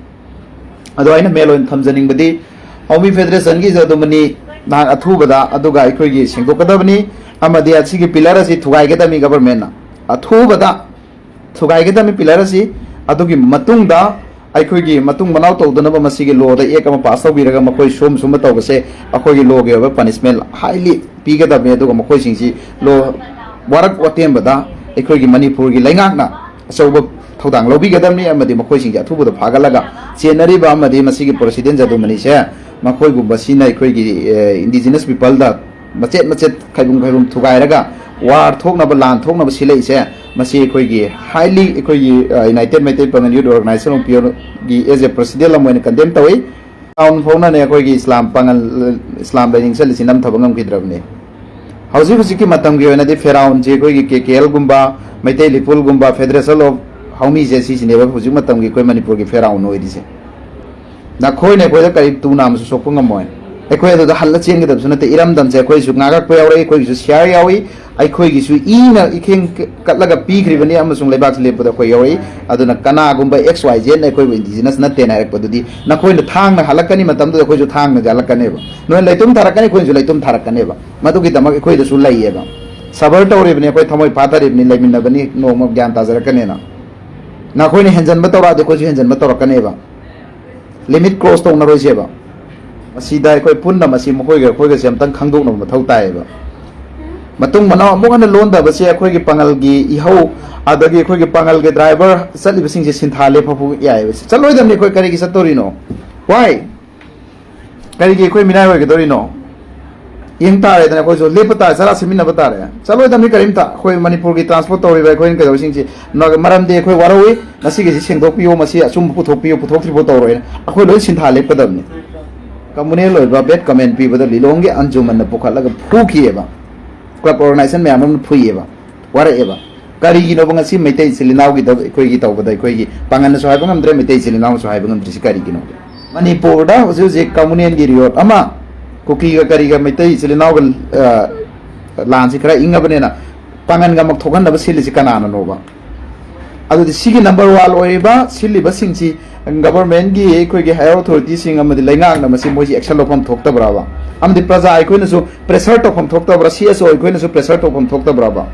ꯑꯗꯣ ꯑꯩꯅ ꯃꯦꯟ ꯑꯣꯏꯅ ꯊꯝꯖꯅꯤꯡꯕꯗꯤ, ꯍꯧꯃꯤ ꯐꯦꯗꯔꯦꯁꯟꯒꯤꯁꯨ ꯑꯗꯨꯃꯅꯤ, ꯅꯍꯥꯛ ꯑꯊꯨꯕꯗ ꯑꯗꯨꯒ ꯑꯩꯈꯣꯏꯒꯤ ꯁꯦꯡꯗꯣꯛꯀꯗꯕꯅꯤ, ꯑꯃꯗꯤ ꯑꯁꯤꯒꯤ ꯄꯤꯂꯔ ꯑꯁꯤ ꯊꯨꯒꯥꯏꯒꯗꯕꯅꯤ ꯒꯚꯔꯟꯃꯦꯟꯠꯅ꯫ ꯑꯊꯨꯕꯗ ꯊꯨꯒꯥꯏꯒꯗꯕꯅꯤ ꯄꯤꯂꯔ ꯑꯁꯤ꯫ ꯑꯗꯨꯒꯤ ꯃꯇꯨꯡꯗ ꯑꯩꯈꯣꯏꯒꯤ ꯃꯇꯨꯡ ꯃꯅꯥꯎ ꯇꯧꯗꯅꯕ ꯃꯁꯤꯒꯤ ꯂꯣꯗ ꯑꯦꯛ ꯑꯃ ꯄꯥꯁ ꯇꯧꯕꯤꯔꯒ ꯃꯈꯣꯏ ꯁꯨꯝ ꯁꯨꯝꯕ ꯇꯧꯕꯁꯦ ꯑꯩꯈꯣꯏꯒꯤ ꯂꯣꯒꯤ ꯑꯣꯏꯕ ꯄꯅꯤꯁꯃꯦꯟ ꯍꯥꯏꯂꯤ ꯄꯤꯒꯗꯕꯅꯤ꯫ ꯑꯗꯨꯒ ꯃꯈꯣꯏꯁꯤꯡꯁꯤ ꯂꯣ ꯋꯥꯔꯛ ꯋꯥꯇꯦꯝꯕꯗ ꯑꯩꯈꯣꯏꯒꯤ ꯃꯅꯤꯄꯨꯔꯒꯤ ꯂꯩꯉꯥꯛꯅ ꯑꯆꯧꯕ ꯊꯧꯗꯥꯡ ꯂꯧꯕꯤꯒꯗꯕꯅꯤ, ꯑꯃꯗꯤ ꯃꯈꯣꯏꯁꯤꯡꯁꯦ ꯑꯊꯨꯕꯗ ꯐꯥꯒꯠꯂꯒ ꯆꯦꯟꯅꯔꯤꯕ ꯑꯃꯗꯤ ꯃꯁꯤꯒꯤ ꯄ꯭ꯔꯣꯁꯤꯗꯦꯟ ꯖꯗꯨꯃꯅꯤꯁꯦ, ꯃꯈꯣꯏꯒꯨꯝꯕꯁꯤꯅ ꯑꯩꯈꯣꯏꯒꯤ, ꯑꯦ, ꯏꯟꯗꯤꯖꯤꯅꯁ ꯄꯤꯄꯜꯗ ꯃꯆꯦꯠ ꯃꯆꯦꯠ, ꯈꯥꯏꯕꯨꯝ ꯈꯥꯏꯕꯨꯝ ꯊꯨꯒꯥꯏꯔꯒ ꯋꯥꯔ ꯊꯣꯛꯅꯕ, ꯂꯥꯟ ꯊꯣꯛꯅꯕ ꯁꯤꯜꯂꯛꯏꯁꯦ, ꯃꯁꯤ ꯑꯩꯈꯣꯏꯒꯤ ꯍꯥꯏꯂꯤ ꯑꯩꯈꯣꯏꯒꯤ, ꯑ, united Meitei Pangal youth organisation of ꯄꯤꯌꯣꯔꯒꯤ ꯑꯦꯖ ꯑꯦ ꯄ꯭ꯔꯁꯤꯗꯦꯟ ꯑꯃ ꯑꯣꯏꯅ ꯀꯟꯗꯦꯝ ꯇꯧꯏ꯫ ꯇꯥꯎꯟ ꯐꯥꯎꯅꯅꯦ ꯑꯩꯈꯣꯏꯒꯤ ꯏꯁꯂꯥꯝ ꯄꯥꯉꯜ, ꯏꯁꯂꯥꯝ ꯂꯥꯏꯅꯤꯡ ꯆꯠꯂꯤꯁꯤ ꯅꯝꯊꯕ ꯉꯝꯈꯤꯗ꯭ꯔꯕꯅꯤ꯫ ꯍꯧꯖꯤꯛ ꯍꯧꯖꯤꯛꯀꯤ ꯃꯇꯝꯒꯤ ꯑꯣꯏꯅꯗꯤ ꯐꯦꯔꯥꯎꯟꯁꯦ ꯑꯩꯈꯣꯏꯒꯤ ꯀꯦ ꯀꯦ ꯑꯦꯜꯒꯨꯝꯕ, ꯃꯩꯇꯩ ꯂꯤꯄꯨꯜꯒꯨꯝꯕ, ꯐꯦꯗꯔꯦꯁꯟ ꯑꯣꯐ ꯍꯧꯃꯤꯁꯦ, ꯁꯤꯁꯤꯅꯦꯕ ꯍꯧꯖꯤꯛ ꯃꯇꯝꯒꯤ ꯑꯩꯈꯣꯏ ꯃꯅꯤꯄꯨꯔꯒꯤ ꯐꯦꯔꯥꯎꯟ ꯑꯣꯏꯔꯤꯁꯦ꯫ ꯅꯈꯣꯏꯅ ꯑꯩꯈꯣꯏꯗ ꯀꯔꯤ ꯇꯨ ꯅꯥꯝꯃꯁꯨ ꯁꯣꯛꯄ ꯉꯝꯃꯣꯏ꯫ ꯑꯩꯈꯣꯏ ꯑꯗꯨꯗ ꯍꯜꯂ ꯆꯦꯟꯒꯗꯕꯁꯨ ꯅꯠꯇꯦ꯫ ꯏꯔꯝꯗꯝꯁꯦ ꯑꯩꯈꯣꯏꯁꯨ ꯉꯥꯡꯉꯛꯄ ꯌꯥꯎꯔꯛꯏ, ꯑꯩꯈꯣꯏꯒꯤꯁꯨ ꯁꯤꯌꯥꯔ ꯌꯥꯎꯏ, ꯑꯩꯈꯣꯏꯒꯤꯁꯨ ꯏꯅ ꯏꯈꯦꯡ ꯀꯠꯂꯒ ꯄꯤꯈ꯭ꯔꯤꯕꯅꯤ ꯑꯃꯁꯨꯡ ꯂꯩꯕꯥꯛꯁꯤ ꯂꯦꯞꯄꯗ ꯑꯩꯈꯣꯏ ꯌꯥꯎꯔꯛꯏ꯫ ꯑꯗꯨꯅ ꯀꯅꯥꯒꯨꯝꯕ ꯑꯦꯛꯁ ꯋꯥꯏ ꯖꯦꯠꯅ ꯑꯩꯈꯣꯏꯕꯨ ꯏꯟꯗꯤꯖꯤꯅꯁ ꯅꯠꯇꯦꯅ ꯍꯥꯏꯔꯛꯄꯗꯨꯗꯤ ꯅꯈꯣꯏꯅ ꯊꯥꯡꯅ ꯍꯜꯂꯛꯀꯅꯤ, ꯃꯇꯝꯗꯨꯗ ꯑꯩꯈꯣꯏꯁꯨ ꯊꯥꯡꯅ ꯍꯜꯂꯛꯀꯅꯦꯕ꯫ ꯅꯣꯏꯅ ꯂꯩꯇꯨꯝ ꯊꯥꯔꯛꯀꯅꯤ, ꯑꯩꯈꯣꯏꯅꯁꯨ ꯂꯩꯇꯨꯝ ꯊꯥꯔꯛꯀꯅꯦꯕ꯫ ꯃꯗꯨꯒꯤꯗꯃꯛ ꯑꯩꯈꯣꯏꯗꯁꯨ ꯂꯩꯌꯦꯕ꯫ ꯁꯕꯔ ꯇꯧꯔꯤꯕꯅꯤ, ꯑꯩꯈꯣꯏ ꯊꯃꯣꯏ ꯐꯥꯊꯔꯤꯕꯅꯤ, ꯂꯩꯃꯤꯟꯅꯕꯅꯤ, ꯅꯣꯡꯃ ꯒ꯭ꯌꯥꯟ ꯇꯥꯖꯔꯛꯀꯅꯦꯅ꯫ ꯅꯈꯣꯏꯅ ꯍꯦꯟꯖꯟꯕ ꯇꯧꯔꯛꯑꯗꯤ ꯑꯩꯈꯣꯏꯁꯨ ꯍꯦꯟꯖꯟꯕ ꯇꯧꯔꯛꯀꯅꯦꯕ꯫ Limit cross ꯇꯧꯅꯔꯣꯏꯁꯦꯕ꯫ ꯃꯁꯤꯗ ꯑꯩꯈꯣꯏ ꯄꯨꯟꯅ ꯃꯁꯤ ꯃꯈꯣꯏꯒ ꯑꯩꯈꯣꯏꯒꯁꯦ ꯑꯝꯇꯪ ꯈꯪꯗꯣꯛꯅꯕ ꯃꯊꯧ ꯇꯥꯏꯌꯦꯕ꯫ ꯃꯇꯨꯡ ꯃꯅꯥꯎ ꯑꯃꯨꯛ ꯍꯟꯅ ꯂꯣꯟꯗꯕꯁꯦ ꯑꯩꯈꯣꯏꯒꯤ ꯄꯥꯉꯜꯒꯤ ꯏꯍꯧ, ꯑꯗꯒꯤ ꯑꯩꯈꯣꯏꯒꯤ ꯄꯥꯉꯜꯒꯤ ꯗ꯭ꯔꯥꯏꯚꯔ ꯆꯠꯂꯤꯕꯁꯤꯡꯁꯦ ꯁꯤꯟꯊꯥ ꯂꯦꯞꯄ ꯐꯥꯎ ꯌꯥꯏꯌꯦꯕ꯫ ꯆꯠꯂꯣꯏꯗꯕꯅꯤ꯫ ꯑꯩꯈꯣꯏ ꯀꯔꯤꯒꯤ ꯆꯠꯇꯣꯔꯤꯅꯣ? Why? ꯀꯔꯤꯒꯤ ꯑꯩꯈꯣꯏ ꯃꯤꯅꯥꯏ ꯑꯣꯏꯒꯗꯧꯔꯤꯅꯣ? ꯌꯦꯡ ꯇꯥꯔꯦꯗꯅ, ꯑꯩꯈꯣꯏꯁꯨ ꯂꯦꯞꯄ ꯇꯥꯔꯦ, ꯆꯔꯥ ꯁꯤꯃꯤꯟꯅꯕ ꯇꯥꯔꯦ꯫ ꯆꯠꯂꯣꯏꯗꯕꯅꯤ ꯀꯔꯤꯝꯇ꯫ ꯑꯩꯈꯣꯏ ꯃꯅꯤꯄꯨꯔꯒꯤ ꯇ꯭ꯔꯥꯟꯁꯄꯣꯔꯠ ꯇꯧꯔꯤꯕ ꯑꯩꯈꯣꯏꯅ ꯀꯩꯗꯧꯔꯤꯁꯤꯡꯁꯤ ꯅ-, ꯃꯔꯝꯗꯤ ꯑꯩꯈꯣꯏ ꯋꯥꯔꯧꯏ꯫ ꯉꯁꯤꯒꯤꯁꯤ ꯁꯦꯡꯗꯣꯛꯄꯤꯌꯣ, ꯃꯁꯤ ꯑꯆꯨꯝꯕ ꯄꯨꯊꯣꯛꯄꯤꯌꯨ, ꯄꯨꯊꯣꯛꯇ꯭ꯔꯤꯐꯥꯎ ꯇꯧꯔꯣꯏꯅ ꯑꯩꯈꯣꯏ ꯂꯣꯏ ꯁꯤꯟꯊꯥ ꯂꯦꯞꯀꯗꯕꯅꯤ꯫ ꯀꯝꯃꯨꯅꯦꯜ ꯑꯣꯏꯕ ꯕꯦꯠ ꯀꯃꯦꯟ ꯄꯤꯕꯗ ꯂꯤꯂꯣꯡꯒꯤ ꯑꯟꯖꯨꯃꯟꯅ ꯄꯨꯈꯠꯂꯒ ꯐꯨꯈꯤꯑꯕ꯫ ꯀ꯭ꯂꯕ ꯑꯣꯔꯒꯅꯥꯏꯖꯦꯁꯟ ꯃꯌꯥꯝ ꯑꯃꯅ ꯐꯨꯏꯌꯦꯕ, ꯋꯥꯔꯛꯑꯦꯕ꯫ ꯀꯔꯤꯒꯤꯅꯣꯕ ꯉꯁꯤ ꯃꯩꯇꯩ ꯏꯆꯤꯜ ꯏꯅꯥꯎꯒꯤꯗ ꯑꯩꯈꯣꯏꯒꯤ ꯇꯧꯕꯗ ꯑꯩꯈꯣꯏꯒꯤ ꯄꯥꯡꯒꯜꯅꯁꯨ ꯍꯥꯏꯕ ꯉꯝꯗ꯭ꯔꯦ, ꯃꯩꯇꯩ ꯏꯆꯤꯜ ꯏꯅꯥꯎꯅꯁꯨ ꯍꯥꯏꯕ ꯉꯝꯗ꯭ꯔꯤꯁꯤ ꯀꯔꯤꯒꯤꯅꯣ? ꯃꯅꯤꯄꯨꯔꯗ ꯍꯧꯖꯤꯛ ꯍꯧꯖꯤꯛ ꯀꯝꯃꯨꯅꯦꯜꯒꯤ ꯔꯤꯌꯣꯠ ꯑꯃ ꯀꯨꯀꯤꯒ ꯀꯔꯤꯒ ꯃꯩꯇꯩ ꯏꯆꯤꯜ ꯏꯅꯥꯎꯒ, ꯑ, ꯂꯥꯟꯁꯤ ꯈꯔ ꯏꯪꯉꯕꯅꯤꯅ ꯄꯥꯡꯒꯟꯒ ꯑꯃꯨꯛ ꯊꯣꯛꯍꯟꯅꯕ ꯁꯤꯜꯂꯤꯁꯤ ꯀꯅꯥꯅꯅꯣꯕ? ꯑꯗꯨꯗꯤ ꯁꯤꯒꯤ ꯅꯝꯕꯔ ꯋꯥꯟ ꯑꯣꯏꯔꯤꯕ ꯁꯤꯜꯂꯤꯕꯁꯤꯡꯁꯤ ꯒꯕꯔꯃꯦꯟꯒꯤ, ꯑꯩꯈꯣꯏꯒꯤ ꯍꯥꯏꯌꯔ ꯑꯣꯊꯣꯔꯤꯇꯤꯁꯤꯡ ꯑꯃꯗꯤ ꯂꯩꯉꯥꯛꯅ ꯃꯁꯤ ꯃꯣꯏꯁꯤ ꯑꯦꯛꯁꯟ ꯂꯧꯐꯝ ꯊꯣꯛꯇꯕ꯭ꯔꯕ? ꯑꯃꯗꯤ ꯄ꯭ꯔꯖꯥ ꯑꯩꯈꯣꯏꯅꯁꯨ ꯄ꯭ꯔꯦꯁꯔ ꯇꯧꯐꯝ ꯊꯣꯛꯇꯕ꯭ꯔꯥ? ꯁꯤ ꯑꯦꯁ ꯑꯣ ꯑꯩꯈꯣꯏꯅꯁꯨ ꯄ꯭ꯔꯦꯁꯔ ꯇꯧꯐꯝ ꯊꯣꯛꯇꯕ꯭ꯔꯕ?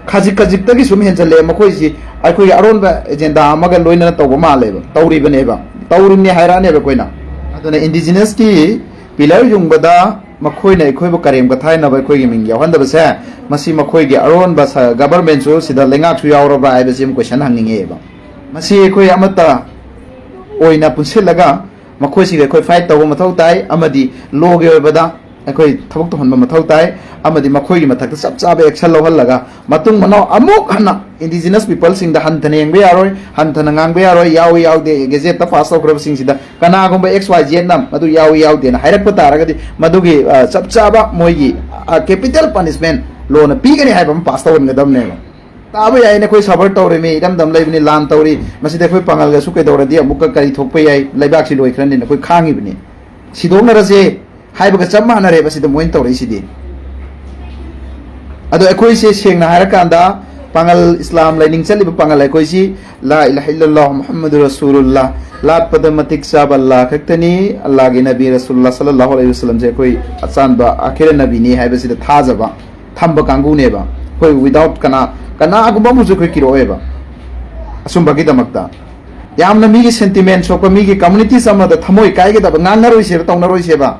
ꯈꯖꯤꯛ ꯈꯖꯤꯛꯇꯒꯤ ꯁꯨꯝ ꯍꯦꯟꯖꯜꯂꯛꯑꯦ꯫ ꯃꯈꯣꯏꯁꯤ ꯑꯩꯈꯣꯏꯒꯤ ꯑꯔꯣꯟꯕ ꯑꯦꯖꯦꯟꯗꯥ ꯑꯃꯒ ꯂꯣꯏꯅꯅ ꯇꯧꯕ ꯃꯥꯜꯂꯦꯕ, ꯇꯧꯔꯤꯕꯅꯦꯕ, ꯇꯧꯔꯤꯕꯅꯦ ꯍꯥꯏꯔꯛꯑꯅꯦꯕ ꯑꯩꯈꯣꯏꯅ꯫ ꯑꯗꯨꯅ ꯏꯟꯗꯤꯖꯤꯅꯁꯀꯤ ꯄꯤꯂꯔ ꯌꯨꯡꯕꯗ ꯃꯈꯣꯏꯅ ꯑꯩꯈꯣꯏꯕꯨ ꯀꯔꯦꯝ ꯀꯊꯥꯏꯅꯕ, ꯑꯩꯈꯣꯏꯒꯤ ꯃꯤꯡ ꯌꯥꯎꯍꯟꯗꯕꯁꯦ, ꯃꯁꯤ ꯃꯈꯣꯏꯒꯤ ꯑꯔꯣꯟꯕ ꯁ-, ꯒꯕꯔꯃꯦꯟꯁꯨ ꯁꯤꯗ ꯂꯩꯉꯥꯛꯁꯨ ꯌꯥꯎꯔꯕ꯭ꯔꯥ ꯍꯥꯏꯕꯁꯤ ꯑꯃ ꯀꯣꯏꯁꯟ ꯍꯪꯅꯤꯡꯉꯛꯑꯦꯕ꯫ ꯃꯁꯤ ꯑꯩꯈꯣꯏ ꯑꯃꯠꯇ ꯑꯣꯏꯅ ꯄꯨꯟꯁꯤꯜꯂꯒ ꯃꯈꯣꯏꯁꯤꯒ ꯑꯩꯈꯣꯏ ꯐꯥꯏꯠ ꯇꯧꯕ ꯃꯊꯧ ꯇꯥꯏ, ꯑꯃꯗꯤ ꯂꯣꯒꯤ ꯑꯣꯏꯕꯗ ꯑꯩꯈꯣꯏ ꯊꯕꯛ ꯇꯧꯍꯟꯕ ꯃꯊꯧ ꯇꯥꯏ, ꯑꯃꯗꯤ ꯃꯈꯣꯏꯒꯤ ꯃꯊꯛꯇ ꯆꯞ ꯆꯥꯕ ꯑꯦꯛꯁꯟ ꯂꯧꯍꯜꯂꯒ ꯃꯇꯨꯡ ꯃꯅꯥꯎ ꯑꯃꯨꯛ ꯍꯟꯅ ꯏꯟꯗꯤꯖꯤꯅꯁ ꯄꯤꯄꯜꯁꯤꯡꯗ ꯍꯟꯊꯅ ꯌꯦꯡꯕ ꯌꯥꯔꯣꯏ, ꯍꯟꯊꯅ ꯉꯥꯡꯕ ꯌꯥꯔꯣꯏ꯫ ꯌꯥꯎꯏ ꯌꯥꯎꯗꯦ, ꯒꯦꯖꯦꯠꯇ ꯄꯥꯁ ꯇꯧꯈ꯭ꯔꯕꯁꯤꯡꯁꯤꯗ ꯀꯅꯥꯒꯨꯝꯕ ꯑꯦꯛꯁ ꯋꯥꯏ ꯖꯦꯠꯅ ꯃꯗꯨ ꯌꯥꯎꯏ ꯌꯥꯎꯗꯦꯅ ꯍꯥꯏꯔꯛꯄ ꯇꯥꯔꯒꯗꯤ ꯃꯗꯨꯒꯤ, ꯑ, ꯆꯞ ꯆꯥꯕ ꯃꯣꯏꯒꯤ, ꯑ, ꯀꯦꯄꯤꯇꯦꯜ ꯄꯅꯤꯁꯃꯦꯟ ꯂꯣꯅ ꯄꯤꯒꯅꯤ ꯍꯥꯏꯕ ꯑꯃ ꯄꯥꯁ ꯇꯧꯍꯟꯒꯗꯕꯅꯦꯕ꯫ ꯇꯥꯕ ꯌꯥꯏꯅꯦ, ꯑꯩꯈꯣꯏ ꯁꯐꯔ ꯇꯧꯔꯤꯃꯤ, ꯏꯔꯝꯗꯝ ꯂꯩꯕꯅꯤ, ꯂꯥꯟ ꯇꯧꯔꯤ, ꯃꯁꯤꯗ ꯑꯩꯈꯣꯏ ꯄꯥꯡꯒꯜꯒꯁꯨ ꯀꯩꯗꯧꯔꯗꯤ ꯑꯃꯨꯛꯀ ꯀꯔꯤ ꯊꯣꯛꯄ ꯌꯥꯏ, ꯂꯩꯕꯥꯛꯁꯤ ꯂꯣꯏꯈ꯭ꯔꯅꯤꯅ ꯑꯩꯈꯣꯏ ꯈꯥꯡꯉꯤꯕꯅꯤ꯫ ꯁꯤꯗꯣꯛꯅꯔꯁꯦ ꯍꯥꯏꯕꯒ ꯆꯞ ꯃꯥꯟꯅꯔꯦꯕ ꯁꯤꯗ ꯃꯣꯏꯅ ꯇꯧꯔꯛꯏꯁꯤꯗꯤ꯫ ꯑꯗꯣ ꯑꯩꯈꯣꯏꯁꯦ ꯁꯦꯡꯅ ꯍꯥꯏꯔꯀꯥꯟꯗ ꯄꯥꯡꯒꯜ, ꯏꯁꯂꯥꯝ ꯂꯥꯏꯅꯤꯡ ꯆꯠꯂꯤꯕ ꯄꯥꯡꯒꯜ ꯑꯩꯈꯣꯏꯁꯤ ꯂꯥ ꯏꯂꯥꯍ ꯏꯜꯂꯜꯂꯥꯍ ꯃꯨꯍꯝꯃꯗꯨ ꯔꯁꯨꯂꯨꯜꯂꯥꯍ, ꯂꯥꯠꯄꯗ ꯃꯇꯤꯛ ꯆꯥꯕ ꯑꯜꯂꯥꯍ ꯈꯛꯇꯅꯤ, ꯑꯜꯂꯥꯍꯒꯤ ꯅꯕꯤ ꯔꯁꯨꯂꯨꯜꯂꯥꯍ ꯁꯜꯂꯜꯂꯥꯍꯨ ꯑꯂꯩꯍꯤ ꯋꯁꯜꯂꯝꯁꯦ ꯑꯩꯈꯣꯏ ꯑꯆꯥꯟꯕ ꯑꯈꯤꯔ ꯅꯕꯤꯅꯤ ꯍꯥꯏꯕꯁꯤꯗ ꯊꯥꯖꯕ ꯊꯝꯕ ꯀꯥꯡꯕꯨꯅꯦꯕ꯫ ꯑꯩꯈꯣꯏ without ꯀꯅꯥ, ꯀꯅꯥꯒꯨꯝꯕ ꯑꯃꯁꯨ ꯑꯩꯈꯣꯏ ꯀꯤꯔꯛꯑꯣꯏꯕ ꯑꯆꯨꯝꯕꯒꯤꯗꯃꯛꯇ꯫ ꯌꯥꯝꯅ ꯃꯤꯒꯤ ꯁꯦꯟꯇꯤꯃꯦꯟ ꯁꯣꯛꯄ, ꯃꯤꯒꯤ ꯀꯝꯃꯨꯅꯤꯇꯤꯁ ꯑꯃꯗ ꯊꯃꯣꯏ ꯀꯥꯏꯒꯗꯕ ꯉꯥꯡꯅꯔꯣꯏꯁꯦꯕ, ꯇꯧꯅꯔꯣꯏꯁꯦꯕ꯫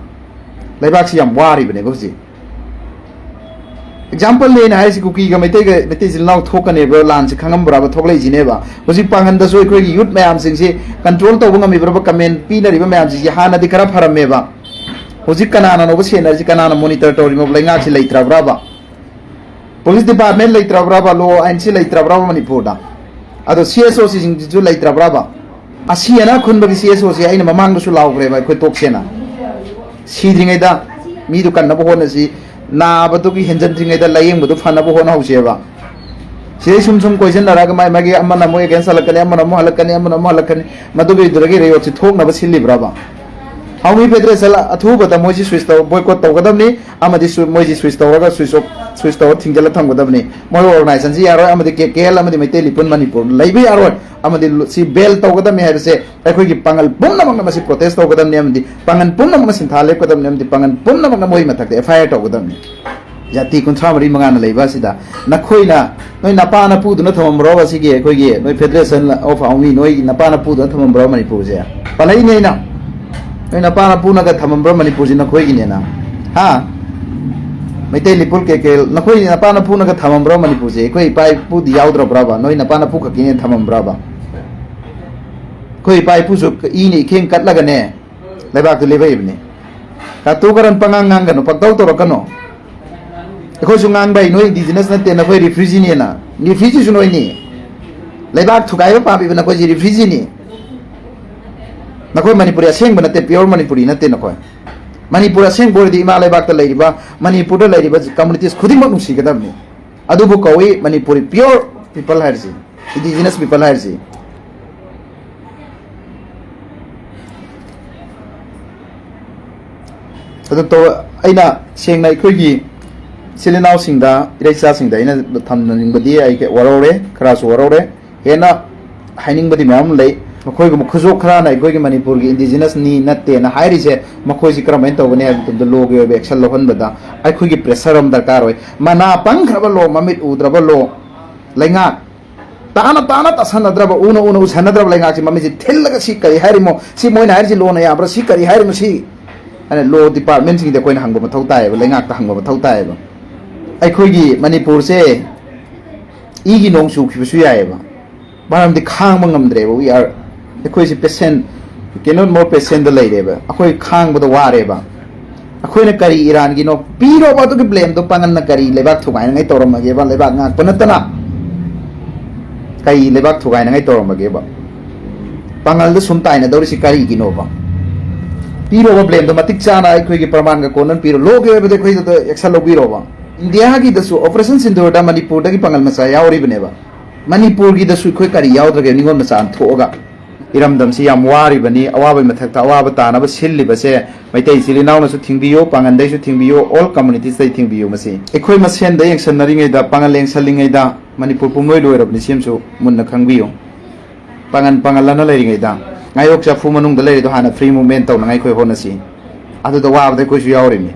ꯂꯩꯕꯥꯛꯁꯤ ꯌꯥꯝ ꯋꯥꯔꯤꯕꯅꯦꯕ ꯍꯧꯖꯤꯛ꯫ ꯑꯦꯛꯖꯥꯝꯄꯜꯅꯦ ꯑꯩꯅ ꯍꯥꯏꯔꯤꯁꯤ, ꯀꯨꯀꯤꯒ ꯃꯩꯇꯩꯒ, ꯃꯩꯇꯩ ꯏꯆꯤꯜ ꯏꯅꯥꯎ ꯊꯣꯛꯀꯅꯦꯕ, ꯂꯥꯟꯁꯤ ꯈꯪꯉꯝꯕ꯭ꯔꯕ ꯊꯣꯛꯂꯛꯏꯁꯤꯅꯦꯕ꯫ ꯍꯧꯖꯤꯛ ꯄꯥꯡꯒꯟꯗꯁꯨ ꯑꯩꯈꯣꯏꯒꯤ ꯌꯨꯠ ꯃꯌꯥꯝꯁꯤꯡꯁꯤ ꯀꯟꯇ꯭ꯔꯣꯜ ꯇꯧꯕ ꯉꯝꯃꯤꯕ꯭ꯔꯕ? ꯀꯃꯦꯟ ꯄꯤꯅꯔꯤꯕ ꯃꯌꯥꯝꯁꯤꯡꯁꯤ ꯍꯥꯟꯅꯗꯤ ꯈꯔ ꯐꯔꯝꯃꯦꯕ, ꯍꯧꯖꯤꯛ ꯀꯅꯥꯅꯅꯣꯕ ꯁꯦꯟꯅꯔꯤꯁꯤ? ꯀꯅꯥꯅ ꯃꯣꯅꯤꯇꯔ ꯇꯧꯔꯤꯅꯣꯕ? ꯂꯩꯉꯥꯛꯁꯤ ꯂꯩꯇ꯭ꯔꯕ꯭ꯔꯕ? ꯄꯨꯂꯤꯁ ꯗꯤꯄꯥꯔꯠꯃꯦꯟ ꯂꯩꯇ꯭ꯔꯕ꯭ꯔꯕ? ꯂꯣ ꯑꯥꯏꯟꯁꯤ ꯂꯩꯇ꯭ꯔꯕ꯭ꯔꯕ ꯃꯅꯤꯄꯨꯔꯗ? ꯑꯗꯣ ꯁꯤ ꯑꯦꯁ ꯑꯣ ꯁꯤꯁꯤꯡꯁꯤꯁꯨ ꯂꯩꯇ꯭ꯔꯕ꯭ꯔꯕ? ꯑꯁꯤ ꯑꯅꯥ ꯈꯨꯟꯕꯒꯤ ꯁꯤ ꯑꯦꯁ ꯑꯣꯁꯤ ꯑꯩꯅ ꯃꯃꯥꯡꯗꯁꯨ ꯂꯥꯎꯈ꯭ꯔꯦꯕ, ꯑꯩꯈꯣꯏ ꯇꯣꯛꯁꯦꯅ꯫ ꯁꯤꯗ꯭ꯔꯤꯉꯩꯗ ꯃꯤꯗꯨ ꯀꯟꯅꯕ ꯍꯣꯠꯅꯁꯤ, ꯅꯥꯕꯗꯨꯒꯤ ꯍꯦꯟꯖꯟꯗ꯭ꯔꯤꯉꯩꯗ ꯂꯥꯏꯌꯦꯡꯕꯗꯨ ꯐꯅꯕ ꯍꯣꯠꯅꯍꯧꯁꯦꯕ꯫ ꯁꯤꯗꯩ ꯁꯨꯝ ꯁꯨꯝ ꯀꯣꯏꯁꯤꯟꯅꯔꯒ ꯃꯥꯏ ꯃꯥꯒꯤ ꯑꯃꯅ ꯑꯃꯨꯛ ꯑꯦꯒꯦꯟꯁ ꯍꯜꯂꯛꯀꯅꯤ, ꯑꯃꯅ ꯑꯃꯨꯛ ꯍꯜꯂꯛꯀꯅꯤ, ꯑꯃꯅ ꯑꯃꯨꯛ ꯍꯜꯂꯛꯀꯅꯤ, ꯃꯗꯨꯒꯤꯗꯨꯗꯒꯤ ꯔꯦꯌꯣꯠꯁꯤ ꯊꯣꯛꯅꯕ ꯁꯤꯜꯂꯤꯕ꯭ꯔꯕ? ꯍꯥꯎꯃꯤ ꯐꯦꯗꯔꯦꯁꯟ ꯑꯊꯨꯕꯗ ꯃꯣꯏꯁꯤ ꯁ꯭ꯋꯤꯆ ꯇꯧ, ꯕꯣꯏꯀꯣꯠ ꯇꯧꯒꯗꯕꯅꯤ, ꯑꯃꯗꯤ ꯁꯨ-, ꯃꯣꯏꯁꯤ ꯁ꯭ꯋꯤꯆ ꯇꯧꯔꯒ, ꯁ꯭ꯋꯤꯆ ꯑꯣꯐ, ꯁ꯭ꯋꯤꯆ ꯇꯧꯔ ꯊꯤꯡꯖꯤꯜꯂ ꯊꯝꯒꯗꯕꯅꯤ꯫ ꯃꯣꯏ ꯑꯣꯔꯒꯅꯥꯏꯖꯦꯁꯟꯁꯤ ꯌꯥꯔꯣꯏ, ꯑꯃꯗꯤ ꯀꯦ ꯀꯦ ꯑꯦꯜ ꯑꯃꯗꯤ ꯃꯩꯇꯩ ꯂꯤꯄꯨꯟ ꯃꯅꯤꯄꯨꯔ ꯂꯩꯕ ꯌꯥꯔꯣꯏ, ꯑꯃꯗꯤ ꯂꯨ-, ꯁꯤ ꯕꯦꯟ ꯇꯧꯒꯗꯕꯅꯤ ꯍꯥꯏꯕꯁꯦ ꯑꯩꯈꯣꯏꯒꯤ ꯄꯥꯡꯒꯜ ꯄꯨꯝꯅꯃꯛꯅ ꯃꯁꯤ ꯄ꯭ꯔꯣꯇꯦꯁ ꯇꯧꯒꯗꯕꯅꯤ, ꯑꯃꯗꯤ ꯄꯥꯡꯒꯜ ꯄꯨꯝꯅꯃꯛꯅ ꯁꯤꯟꯊꯥ ꯂꯦꯞꯀꯗꯕꯅꯤ, ꯑꯃꯗꯤ ꯄꯥꯡꯒꯜ ꯄꯨꯝꯅꯃꯛꯅ ꯃꯣꯏꯒꯤ ꯃꯊꯛꯇ ꯑꯦꯐ ꯑꯥꯏ ꯑꯥꯔ ꯇꯧꯒꯗꯕꯅꯤ꯫ ꯖꯥꯇꯤ ꯀꯨꯟꯊ꯭ꯔꯥ ꯃꯔꯤ ꯃꯉꯥꯅ ꯂꯩꯕ ꯑꯁꯤꯗ ꯅꯈꯣꯏꯅ, ꯅꯣꯏ ꯅꯄꯥ ꯅꯄꯨꯗꯨꯅ ꯊꯝꯃꯝꯕ꯭ꯔꯣ? ꯑꯁꯤꯒꯤ ꯑꯩꯈꯣꯏꯒꯤ ꯅꯣꯏ ꯐꯦꯗꯔꯦꯁꯟ ꯑꯣꯐ ꯍꯥꯎꯃꯤ, ꯅꯣꯏ ꯅꯄꯥ ꯅꯄꯨꯗꯨꯅ ꯊꯝꯃꯝꯕ꯭ꯔꯣ ꯃꯅꯤꯄꯨꯔꯁꯦ? ꯄꯜꯂꯛꯏꯅꯦ ꯑꯩꯅ, ꯅꯣꯏ ꯅꯄꯥ ꯅꯄꯨꯅꯒ ꯊꯝꯃꯝꯕ꯭ꯔꯣ ꯃꯅꯤꯄꯨꯔꯁꯦ ꯅꯈꯣꯏꯒꯤꯅꯦꯅ? ꯍꯥ? ꯃꯩꯇꯩ ꯂꯤꯄꯨꯜ ꯀꯦ ꯀꯦ ꯑꯦꯜ, ꯅꯈꯣꯏ ꯅꯄꯥ ꯅꯄꯨꯅꯒ ꯊꯝꯃꯝꯕ꯭ꯔꯣ ꯃꯅꯤꯄꯨꯔꯁꯦ? ꯑꯩꯈꯣꯏ ꯏꯄꯥ ꯏꯄꯨꯗꯤ ꯌꯥꯎꯗ꯭ꯔꯕ꯭ꯔꯕ? ꯅꯣꯏ ꯅꯄꯥ ꯅꯄꯨ ꯈꯛꯀꯤꯅꯦ ꯊꯝꯃꯝꯕ꯭ꯔꯕ? ꯑꯩꯈꯣꯏ ꯏꯄꯥ ꯏꯄꯨꯁꯨ ꯏꯅ ꯏꯈꯦꯡ ꯀꯠꯂꯒꯅꯦ ꯂꯩꯕꯥꯛꯇꯨ ꯂꯦꯞꯄꯛꯏꯕꯅꯤ꯫ ꯀꯥꯇꯨ ꯀꯔꯟ ꯄꯉꯥꯡ ꯉꯥꯡꯒꯅꯨ, ꯄꯪꯇꯧ ꯇꯧꯔꯛꯀꯅꯨ꯫ ꯑꯩꯈꯣꯏꯁꯨ ꯉꯥꯡꯕ ꯍꯩ, ꯅꯣꯏ ꯏꯟꯗꯤꯖꯤꯅꯁ ꯅꯠꯇꯦ, ꯅꯈꯣꯏ ꯔꯤꯐ꯭ꯌꯨꯖꯤꯅꯦꯅ꯫ ꯔꯤꯐ꯭ꯌꯨꯖꯤꯁꯨ ꯅꯣꯏꯅꯤ꯫ ꯂꯩꯕꯥꯛ ꯊꯨꯒꯥꯏꯕ ꯄꯥꯝꯃꯤꯕ ꯅꯈꯣꯏꯁꯤ ꯔꯤꯐ꯭ꯌꯨꯖꯤꯅꯤ꯫ ꯅꯈꯣꯏ ꯃꯅꯤꯄꯨꯔꯤ ꯑꯁꯦꯡꯕ ꯅꯠꯇꯦ, ꯄꯤꯌꯣꯔ ꯃꯅꯤꯄꯨꯔꯤ ꯅꯠꯇꯦ ꯅꯈꯣꯏ꯫ ꯃꯅꯤꯄꯨꯔ ꯑꯁꯦꯡꯕ ꯑꯣꯏꯔꯗꯤ ꯏꯃꯥ ꯂꯩꯕꯥꯛꯇ ꯂꯩꯔꯤꯕ, ꯃꯅꯤꯄꯨꯔꯗ ꯂꯩꯔꯤꯕ ꯀꯝꯃꯨꯅꯤꯇꯤꯁ ꯈꯨꯗꯤꯡꯃꯛ ꯅꯨꯡꯁꯤꯒꯗꯕꯅꯤ꯫ ꯑꯗꯨꯕꯨ ꯀꯧꯏ ꯃꯅꯤꯄꯨꯔꯤ ꯄꯤꯌꯣꯔ ꯄꯤꯄꯜ ꯍꯥꯏꯔꯤꯁꯤ, ꯏꯟꯗꯤꯖꯤꯅꯁ ꯄꯤꯄꯜ ꯍꯥꯏꯔꯤꯁꯤ꯫ ꯑꯗꯨ ꯇꯧ-, ꯑꯩꯅ ꯁꯦꯡꯅ ꯑꯩꯈꯣꯏꯒꯤ ꯏꯆꯤꯜ ꯏꯅꯥꯎꯁꯤꯡꯗ, ꯏꯔꯩꯆꯥꯁꯤꯡꯗ ꯑꯩꯅ ꯊꯝꯖꯅꯤꯡꯕꯗꯤ, ꯑꯩ ꯋꯥꯔꯧꯔꯦ, ꯈꯔꯁꯨ ꯋꯥꯔꯧꯔꯦ꯫ ꯍꯦꯟꯅ ꯍꯥꯏꯅꯤꯡꯕꯗꯤ ꯃꯌꯥꯝ ꯑꯃ ꯂꯩ꯫ ꯃꯈꯣꯏꯒꯨꯝꯕ ꯈꯨꯖꯣꯞ ꯈꯔꯅ ꯑꯩꯈꯣꯏꯒꯤ ꯃꯅꯤꯄꯨꯔꯒꯤ ꯏꯟꯗꯤꯖꯤꯅꯁꯅꯤ ꯅꯠꯇꯦꯅ ꯍꯥꯏꯔꯤꯁꯦ, ꯃꯈꯣꯏꯁꯤ ꯀꯔꯝꯍꯥꯏꯅ ꯇꯧꯒꯅꯤ ꯍꯥꯏꯕ ꯃꯇꯝꯗ ꯂꯣꯒꯤ ꯑꯣꯏꯕ ꯑꯦꯛꯁꯟ ꯂꯧꯍꯟꯕꯗ ꯑꯩꯈꯣꯏꯒꯤ ꯄ꯭ꯔꯦꯁꯔ ꯑꯃ ꯗꯔꯀꯥꯔ ꯑꯣꯏ꯫ ꯃꯅꯥ ꯄꯪꯈ꯭ꯔꯕ ꯂꯣ, ꯃꯃꯤꯠ ꯎꯗ꯭ꯔꯕ ꯂꯣ, ꯂꯩꯉꯥꯛ ꯇꯥꯅ ꯇꯥꯅ ꯇꯥꯁꯟꯅꯗ꯭ꯔꯕ, ꯎꯅ ꯎꯅ ꯎꯁꯟꯅꯗ꯭ꯔꯕ ꯂꯩꯉꯥꯛꯁꯤ ꯃꯃꯤꯠꯁꯤ ꯊꯤꯜꯂꯒ ꯁꯤ ꯀꯔꯤ ꯍꯥꯏꯔꯤꯃꯣ, ꯁꯤ ꯃꯣꯏꯅ ꯍꯥꯏꯔꯤꯁꯤ ꯂꯣꯅ ꯌꯥꯕ꯭ꯔꯥ, ꯁꯤ ꯀꯔꯤ ꯍꯥꯏꯔꯤꯃꯣ, ꯁꯤ ꯍꯥꯏꯅ ꯂꯣ ꯗꯤꯄꯥꯔꯠꯃꯦꯟꯁꯤꯡꯗ ꯑꯩꯈꯣꯏꯅ ꯍꯪꯕ ꯃꯊꯧ ꯇꯥꯏꯌꯦꯕ, ꯂꯩꯉꯥꯛꯇ ꯍꯪꯕ ꯃꯊꯧ ꯇꯥꯏꯌꯦꯕ꯫ ꯑꯩꯈꯣꯏꯒꯤ ꯃꯅꯤꯄꯨꯔꯁꯦ ꯏꯒꯤ ꯅꯣꯡ ꯆꯨꯈꯤꯕꯁꯨ ꯌꯥꯏꯌꯦꯕ, ꯃꯔꯝꯗꯤ ꯈꯥꯡꯕ ꯉꯝꯗ꯭ꯔꯦꯕ꯫ We are, ꯑꯩꯈꯣꯏꯁꯦ ꯄꯦꯁꯦꯟ, ꯀꯦꯅꯣꯠ ꯃꯣꯔ ꯄꯦꯁꯦꯟꯗ ꯂꯩꯔꯦꯕ, ꯑꯩꯈꯣꯏ ꯈꯥꯡꯕꯗ ꯋꯥꯔꯦꯕ꯫ ꯑꯩꯈꯣꯏꯅ ꯀꯔꯤ ꯏꯔꯥꯟꯒꯤꯅꯣ ꯄꯤꯔꯣꯕ? ꯑꯗꯨꯒꯤ ꯕ꯭ꯂꯦꯝꯗꯣ ꯄꯥꯡꯒꯜꯅ ꯀꯔꯤ ꯂꯩꯕꯥꯛ ꯊꯨꯒꯥꯏꯅꯉꯥꯏ ꯇꯧꯔꯝꯃꯒꯦꯕ? ꯂꯩꯕꯥꯛ ꯉꯥꯛꯄ ꯅꯠꯇꯅ ꯀꯔꯤ ꯂꯩꯕꯥꯛ ꯊꯨꯒꯥꯏꯅꯉꯥꯏ ꯇꯧꯔꯝꯃꯒꯦꯕ? ꯄꯥꯡꯒꯜꯗ ꯁꯨꯝ ꯇꯥꯏꯅꯗꯧꯔꯤꯁꯤ ꯀꯔꯤꯒꯤꯅꯣꯕ? ꯄꯤꯔꯣꯕ ꯕ꯭ꯂꯦꯝꯗꯣ ꯃꯇꯤꯛ ꯆꯥꯅ ꯑꯩꯈꯣꯏꯒꯤ ꯄ꯭ꯔꯃꯥꯟꯒ ꯀꯣꯟꯅꯅ ꯄꯤꯔꯣ꯫ ꯂꯣꯒꯤ ꯑꯣꯏꯕꯗ ꯑꯩꯈꯣꯏꯗ ꯑꯦꯛꯁꯟ ꯂꯧꯕꯤꯔꯣꯕ꯫ ꯏꯟꯗꯤꯌꯥꯒꯤꯗꯁꯨ ꯑꯣꯄꯔꯦꯁꯟ ꯁꯤꯟꯗꯨꯔꯗ ꯃꯅꯤꯄꯨꯔꯗꯒꯤ ꯄꯥꯡꯒꯜ ꯃꯆꯥ ꯌꯥꯎꯔꯤꯕꯅꯦꯕ꯫ ꯃꯅꯤꯄꯨꯔꯒꯤꯗꯁꯨ ꯑꯩꯈꯣꯏ ꯀꯔꯤ ꯌꯥꯎꯗ꯭ꯔꯒꯦ? ꯅꯤꯉꯣꯜ ꯃꯆꯥ ꯊꯣꯛꯑꯒ ꯏꯔꯝꯗꯝꯁꯤ ꯌꯥꯝ ꯋꯥꯔꯤꯕꯅꯤ꯫ ꯑꯋꯥꯕꯒꯤ ꯃꯊꯛꯇ ꯑꯋꯥꯕ ꯇꯥꯅꯕ ꯁꯤꯜꯂꯤꯕꯁꯦ ꯃꯩꯇꯩ ꯏꯆꯤꯜ ꯏꯅꯥꯎꯅꯁꯨ ꯊꯤꯡꯕꯤꯌꯨ, ꯄꯥꯡꯒꯟꯗꯩꯁꯨ ꯊꯤꯡꯕꯤꯌꯨ, all communities ꯇꯩ ꯊꯤꯡꯕꯤꯌꯨ꯫ ꯃꯁꯤ ꯑꯩꯈꯣꯏ ꯃꯁꯦꯟꯗ ꯌꯦꯡꯁꯟꯅꯔꯤꯉꯩꯗ, ꯄꯥꯡꯒꯜ ꯌꯦꯡꯁꯜꯂꯤꯉꯩꯗ ꯃꯅꯤꯄꯨꯔ ꯄꯨꯝꯂꯣꯏ ꯂꯣꯏꯔꯕꯅꯤ꯫ ꯁꯤ ꯑꯃꯁꯨ ꯃꯨꯟꯅ ꯈꯪꯕꯤꯌꯨ꯫ ꯄꯥꯡꯒꯜ ꯄꯥꯡꯒꯜ ꯑꯅ ꯂꯩꯔꯤꯉꯩꯗ ꯉꯥꯌꯣꯛ ꯆꯐꯨ ꯃꯅꯨꯡꯗ ꯂꯩꯔꯤꯗꯣ ꯍꯥꯟꯅ ꯐ꯭ꯔꯤ ꯃꯨꯚꯃꯦꯟ ꯇꯧꯅꯉꯥꯏ ꯑꯩꯈꯣꯏ ꯍꯣꯠꯅꯁꯤ꯫ ꯑꯗꯨꯗ ꯋꯥꯕꯗ ꯑꯩꯈꯣꯏꯁꯨ ꯌꯥꯎꯔꯤꯕꯅꯤ,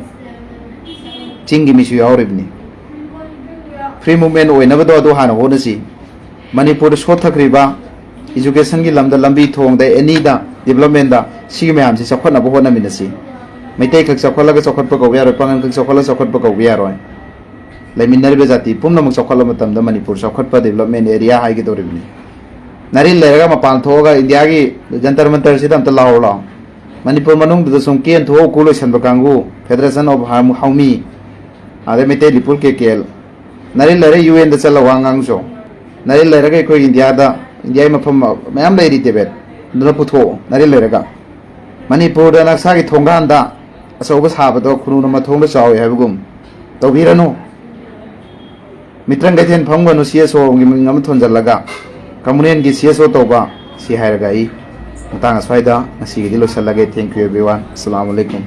ꯆꯤꯡꯒꯤ ꯃꯤꯁꯨ ꯌꯥꯎꯔꯤꯕꯅꯤ꯫ ꯐ꯭ꯔꯤ ꯃꯨꯚꯃꯦꯟ ꯑꯣꯏꯅꯕꯗꯣ ꯑꯗꯨ ꯍꯥꯟꯅ ꯍꯣꯠꯅꯁꯤ꯫ ꯃꯅꯤꯄꯨꯔꯗ ꯁꯣꯠꯊꯈ꯭ꯔꯤꯕ ꯏꯖꯨꯀꯦꯁꯟꯒꯤ ꯂꯝꯗ, ꯂꯝꯕꯤ ꯊꯣꯡꯗ, ꯑꯦꯅꯤꯗ ꯗꯤꯕ꯭ꯂꯞꯃꯦꯟꯗ, ꯁꯤꯒꯤ ꯃꯌꯥꯝꯁꯤ ꯆꯥꯎꯈꯠꯅꯕ ꯍꯣꯠꯅꯃꯤꯟꯅꯁꯤ꯫ ꯃꯩꯇꯩꯈꯛ ꯆꯥꯎꯈꯠꯂꯒ ꯆꯥꯎꯈꯠꯄ ꯀꯧꯕ ꯌꯥꯔꯣꯏ, ꯄꯥꯉꯜꯈꯛ ꯆꯥꯎꯈꯠꯂꯒ ꯆꯥꯎꯈꯠꯄ ꯀꯧꯕ ꯌꯥꯔꯣꯏ꯫ ꯂꯩꯃꯤꯟꯅꯔꯤꯕ ꯖꯥꯇꯤ ꯄꯨꯝꯅꯃꯛ ꯆꯥꯎꯈꯠꯂꯕ ꯃꯇꯝꯗ ꯃꯅꯤꯄꯨꯔ ꯆꯥꯎꯈꯠꯄ ꯗꯤꯕ꯭ꯂꯞꯃꯦꯟ ꯑꯦꯔꯤꯌꯥ ꯍꯥꯏꯒꯗꯧꯔꯤꯕꯅꯤ꯫ ꯅꯥꯔꯤꯟ ꯂꯩꯔꯒ ꯃꯄꯥꯟ ꯊꯣꯛꯑꯒ ꯏꯟꯗꯤꯌꯥꯒꯤ ꯖꯟꯇꯔ ꯃꯟꯇꯔꯁꯤꯗ ꯑꯝꯇ ꯂꯥꯎꯔꯨ ꯂꯥꯎ꯫ ꯃꯅꯤꯄꯨꯔ ꯃꯅꯨꯡꯗꯨꯗ ꯁꯨꯝ ꯀꯦꯟ ꯊꯣꯛꯑ ꯎꯀꯨ ꯂꯣꯏꯁꯟꯕ ꯀꯥꯡꯕꯨ, ꯐꯦꯗꯔꯦꯁꯟ ꯑꯣꯐ ꯍꯥꯎꯃꯤ, ꯑꯗꯩ ꯃꯩꯇꯩ ꯂꯤꯄꯨꯔ ꯀꯦ ꯀꯦ ꯑꯦꯜ, ꯅꯥꯔꯤꯟ ꯂꯩꯔ ꯌꯨ ꯑꯦꯟꯗ ꯆꯠꯂ ꯋꯥ ꯉꯥꯡꯁꯨ꯫ ꯅꯥꯔꯤꯟ ꯂꯩꯔꯒ ꯑꯩꯈꯣꯏ ꯏꯟꯗꯤꯌꯥꯗ, ꯏꯟꯗꯤꯌꯥꯒꯤ ꯃꯐꯝ ꯃꯌꯥꯝ ꯂꯩꯔꯤ ꯇꯤꯕꯦꯠ, ꯑꯗꯨꯗ ꯄꯨꯊꯣꯛꯑꯣ ꯅꯥꯔꯤꯟ ꯂꯩꯔꯒ꯫ ꯃꯅꯤꯄꯨꯔꯗ ꯅꯁꯥꯒꯤ ꯊꯣꯡꯒꯥꯟꯗ ꯑꯆꯧꯕ ꯁꯥꯕꯗꯣ ꯈꯨꯅꯨꯅ ꯃꯊꯣꯡꯗ ꯆꯥꯎꯏ ꯍꯥꯏꯕꯒꯨꯝ ꯇꯧꯕꯤꯔꯅꯨ꯫ ꯃꯤꯇ꯭ꯔꯪ ꯀꯩꯊꯦꯜ ꯐꯝꯒꯅꯨ ꯁꯤ ꯑꯦꯁ ꯑꯣꯒꯤ ꯃꯤꯡ ꯑꯃ ꯊꯣꯟꯖꯜꯂꯒ꯫ ꯀꯝꯃꯨꯅꯦꯜꯒꯤ ꯁꯤ ꯑꯦꯁ ꯑꯣ ꯇꯧꯕ, ꯁꯤ ꯍꯥꯏꯔꯒ ꯑꯩ ꯃꯇꯥꯡ ꯑꯁ꯭ꯋꯥꯏꯗ ꯉꯁꯤꯒꯤꯗꯤ ꯂꯣꯏꯁꯤꯜꯂꯒꯦ꯫ Thank you everyone. ꯑꯁꯂꯥꯃꯨ ꯑꯂꯩꯀꯨꯝ꯫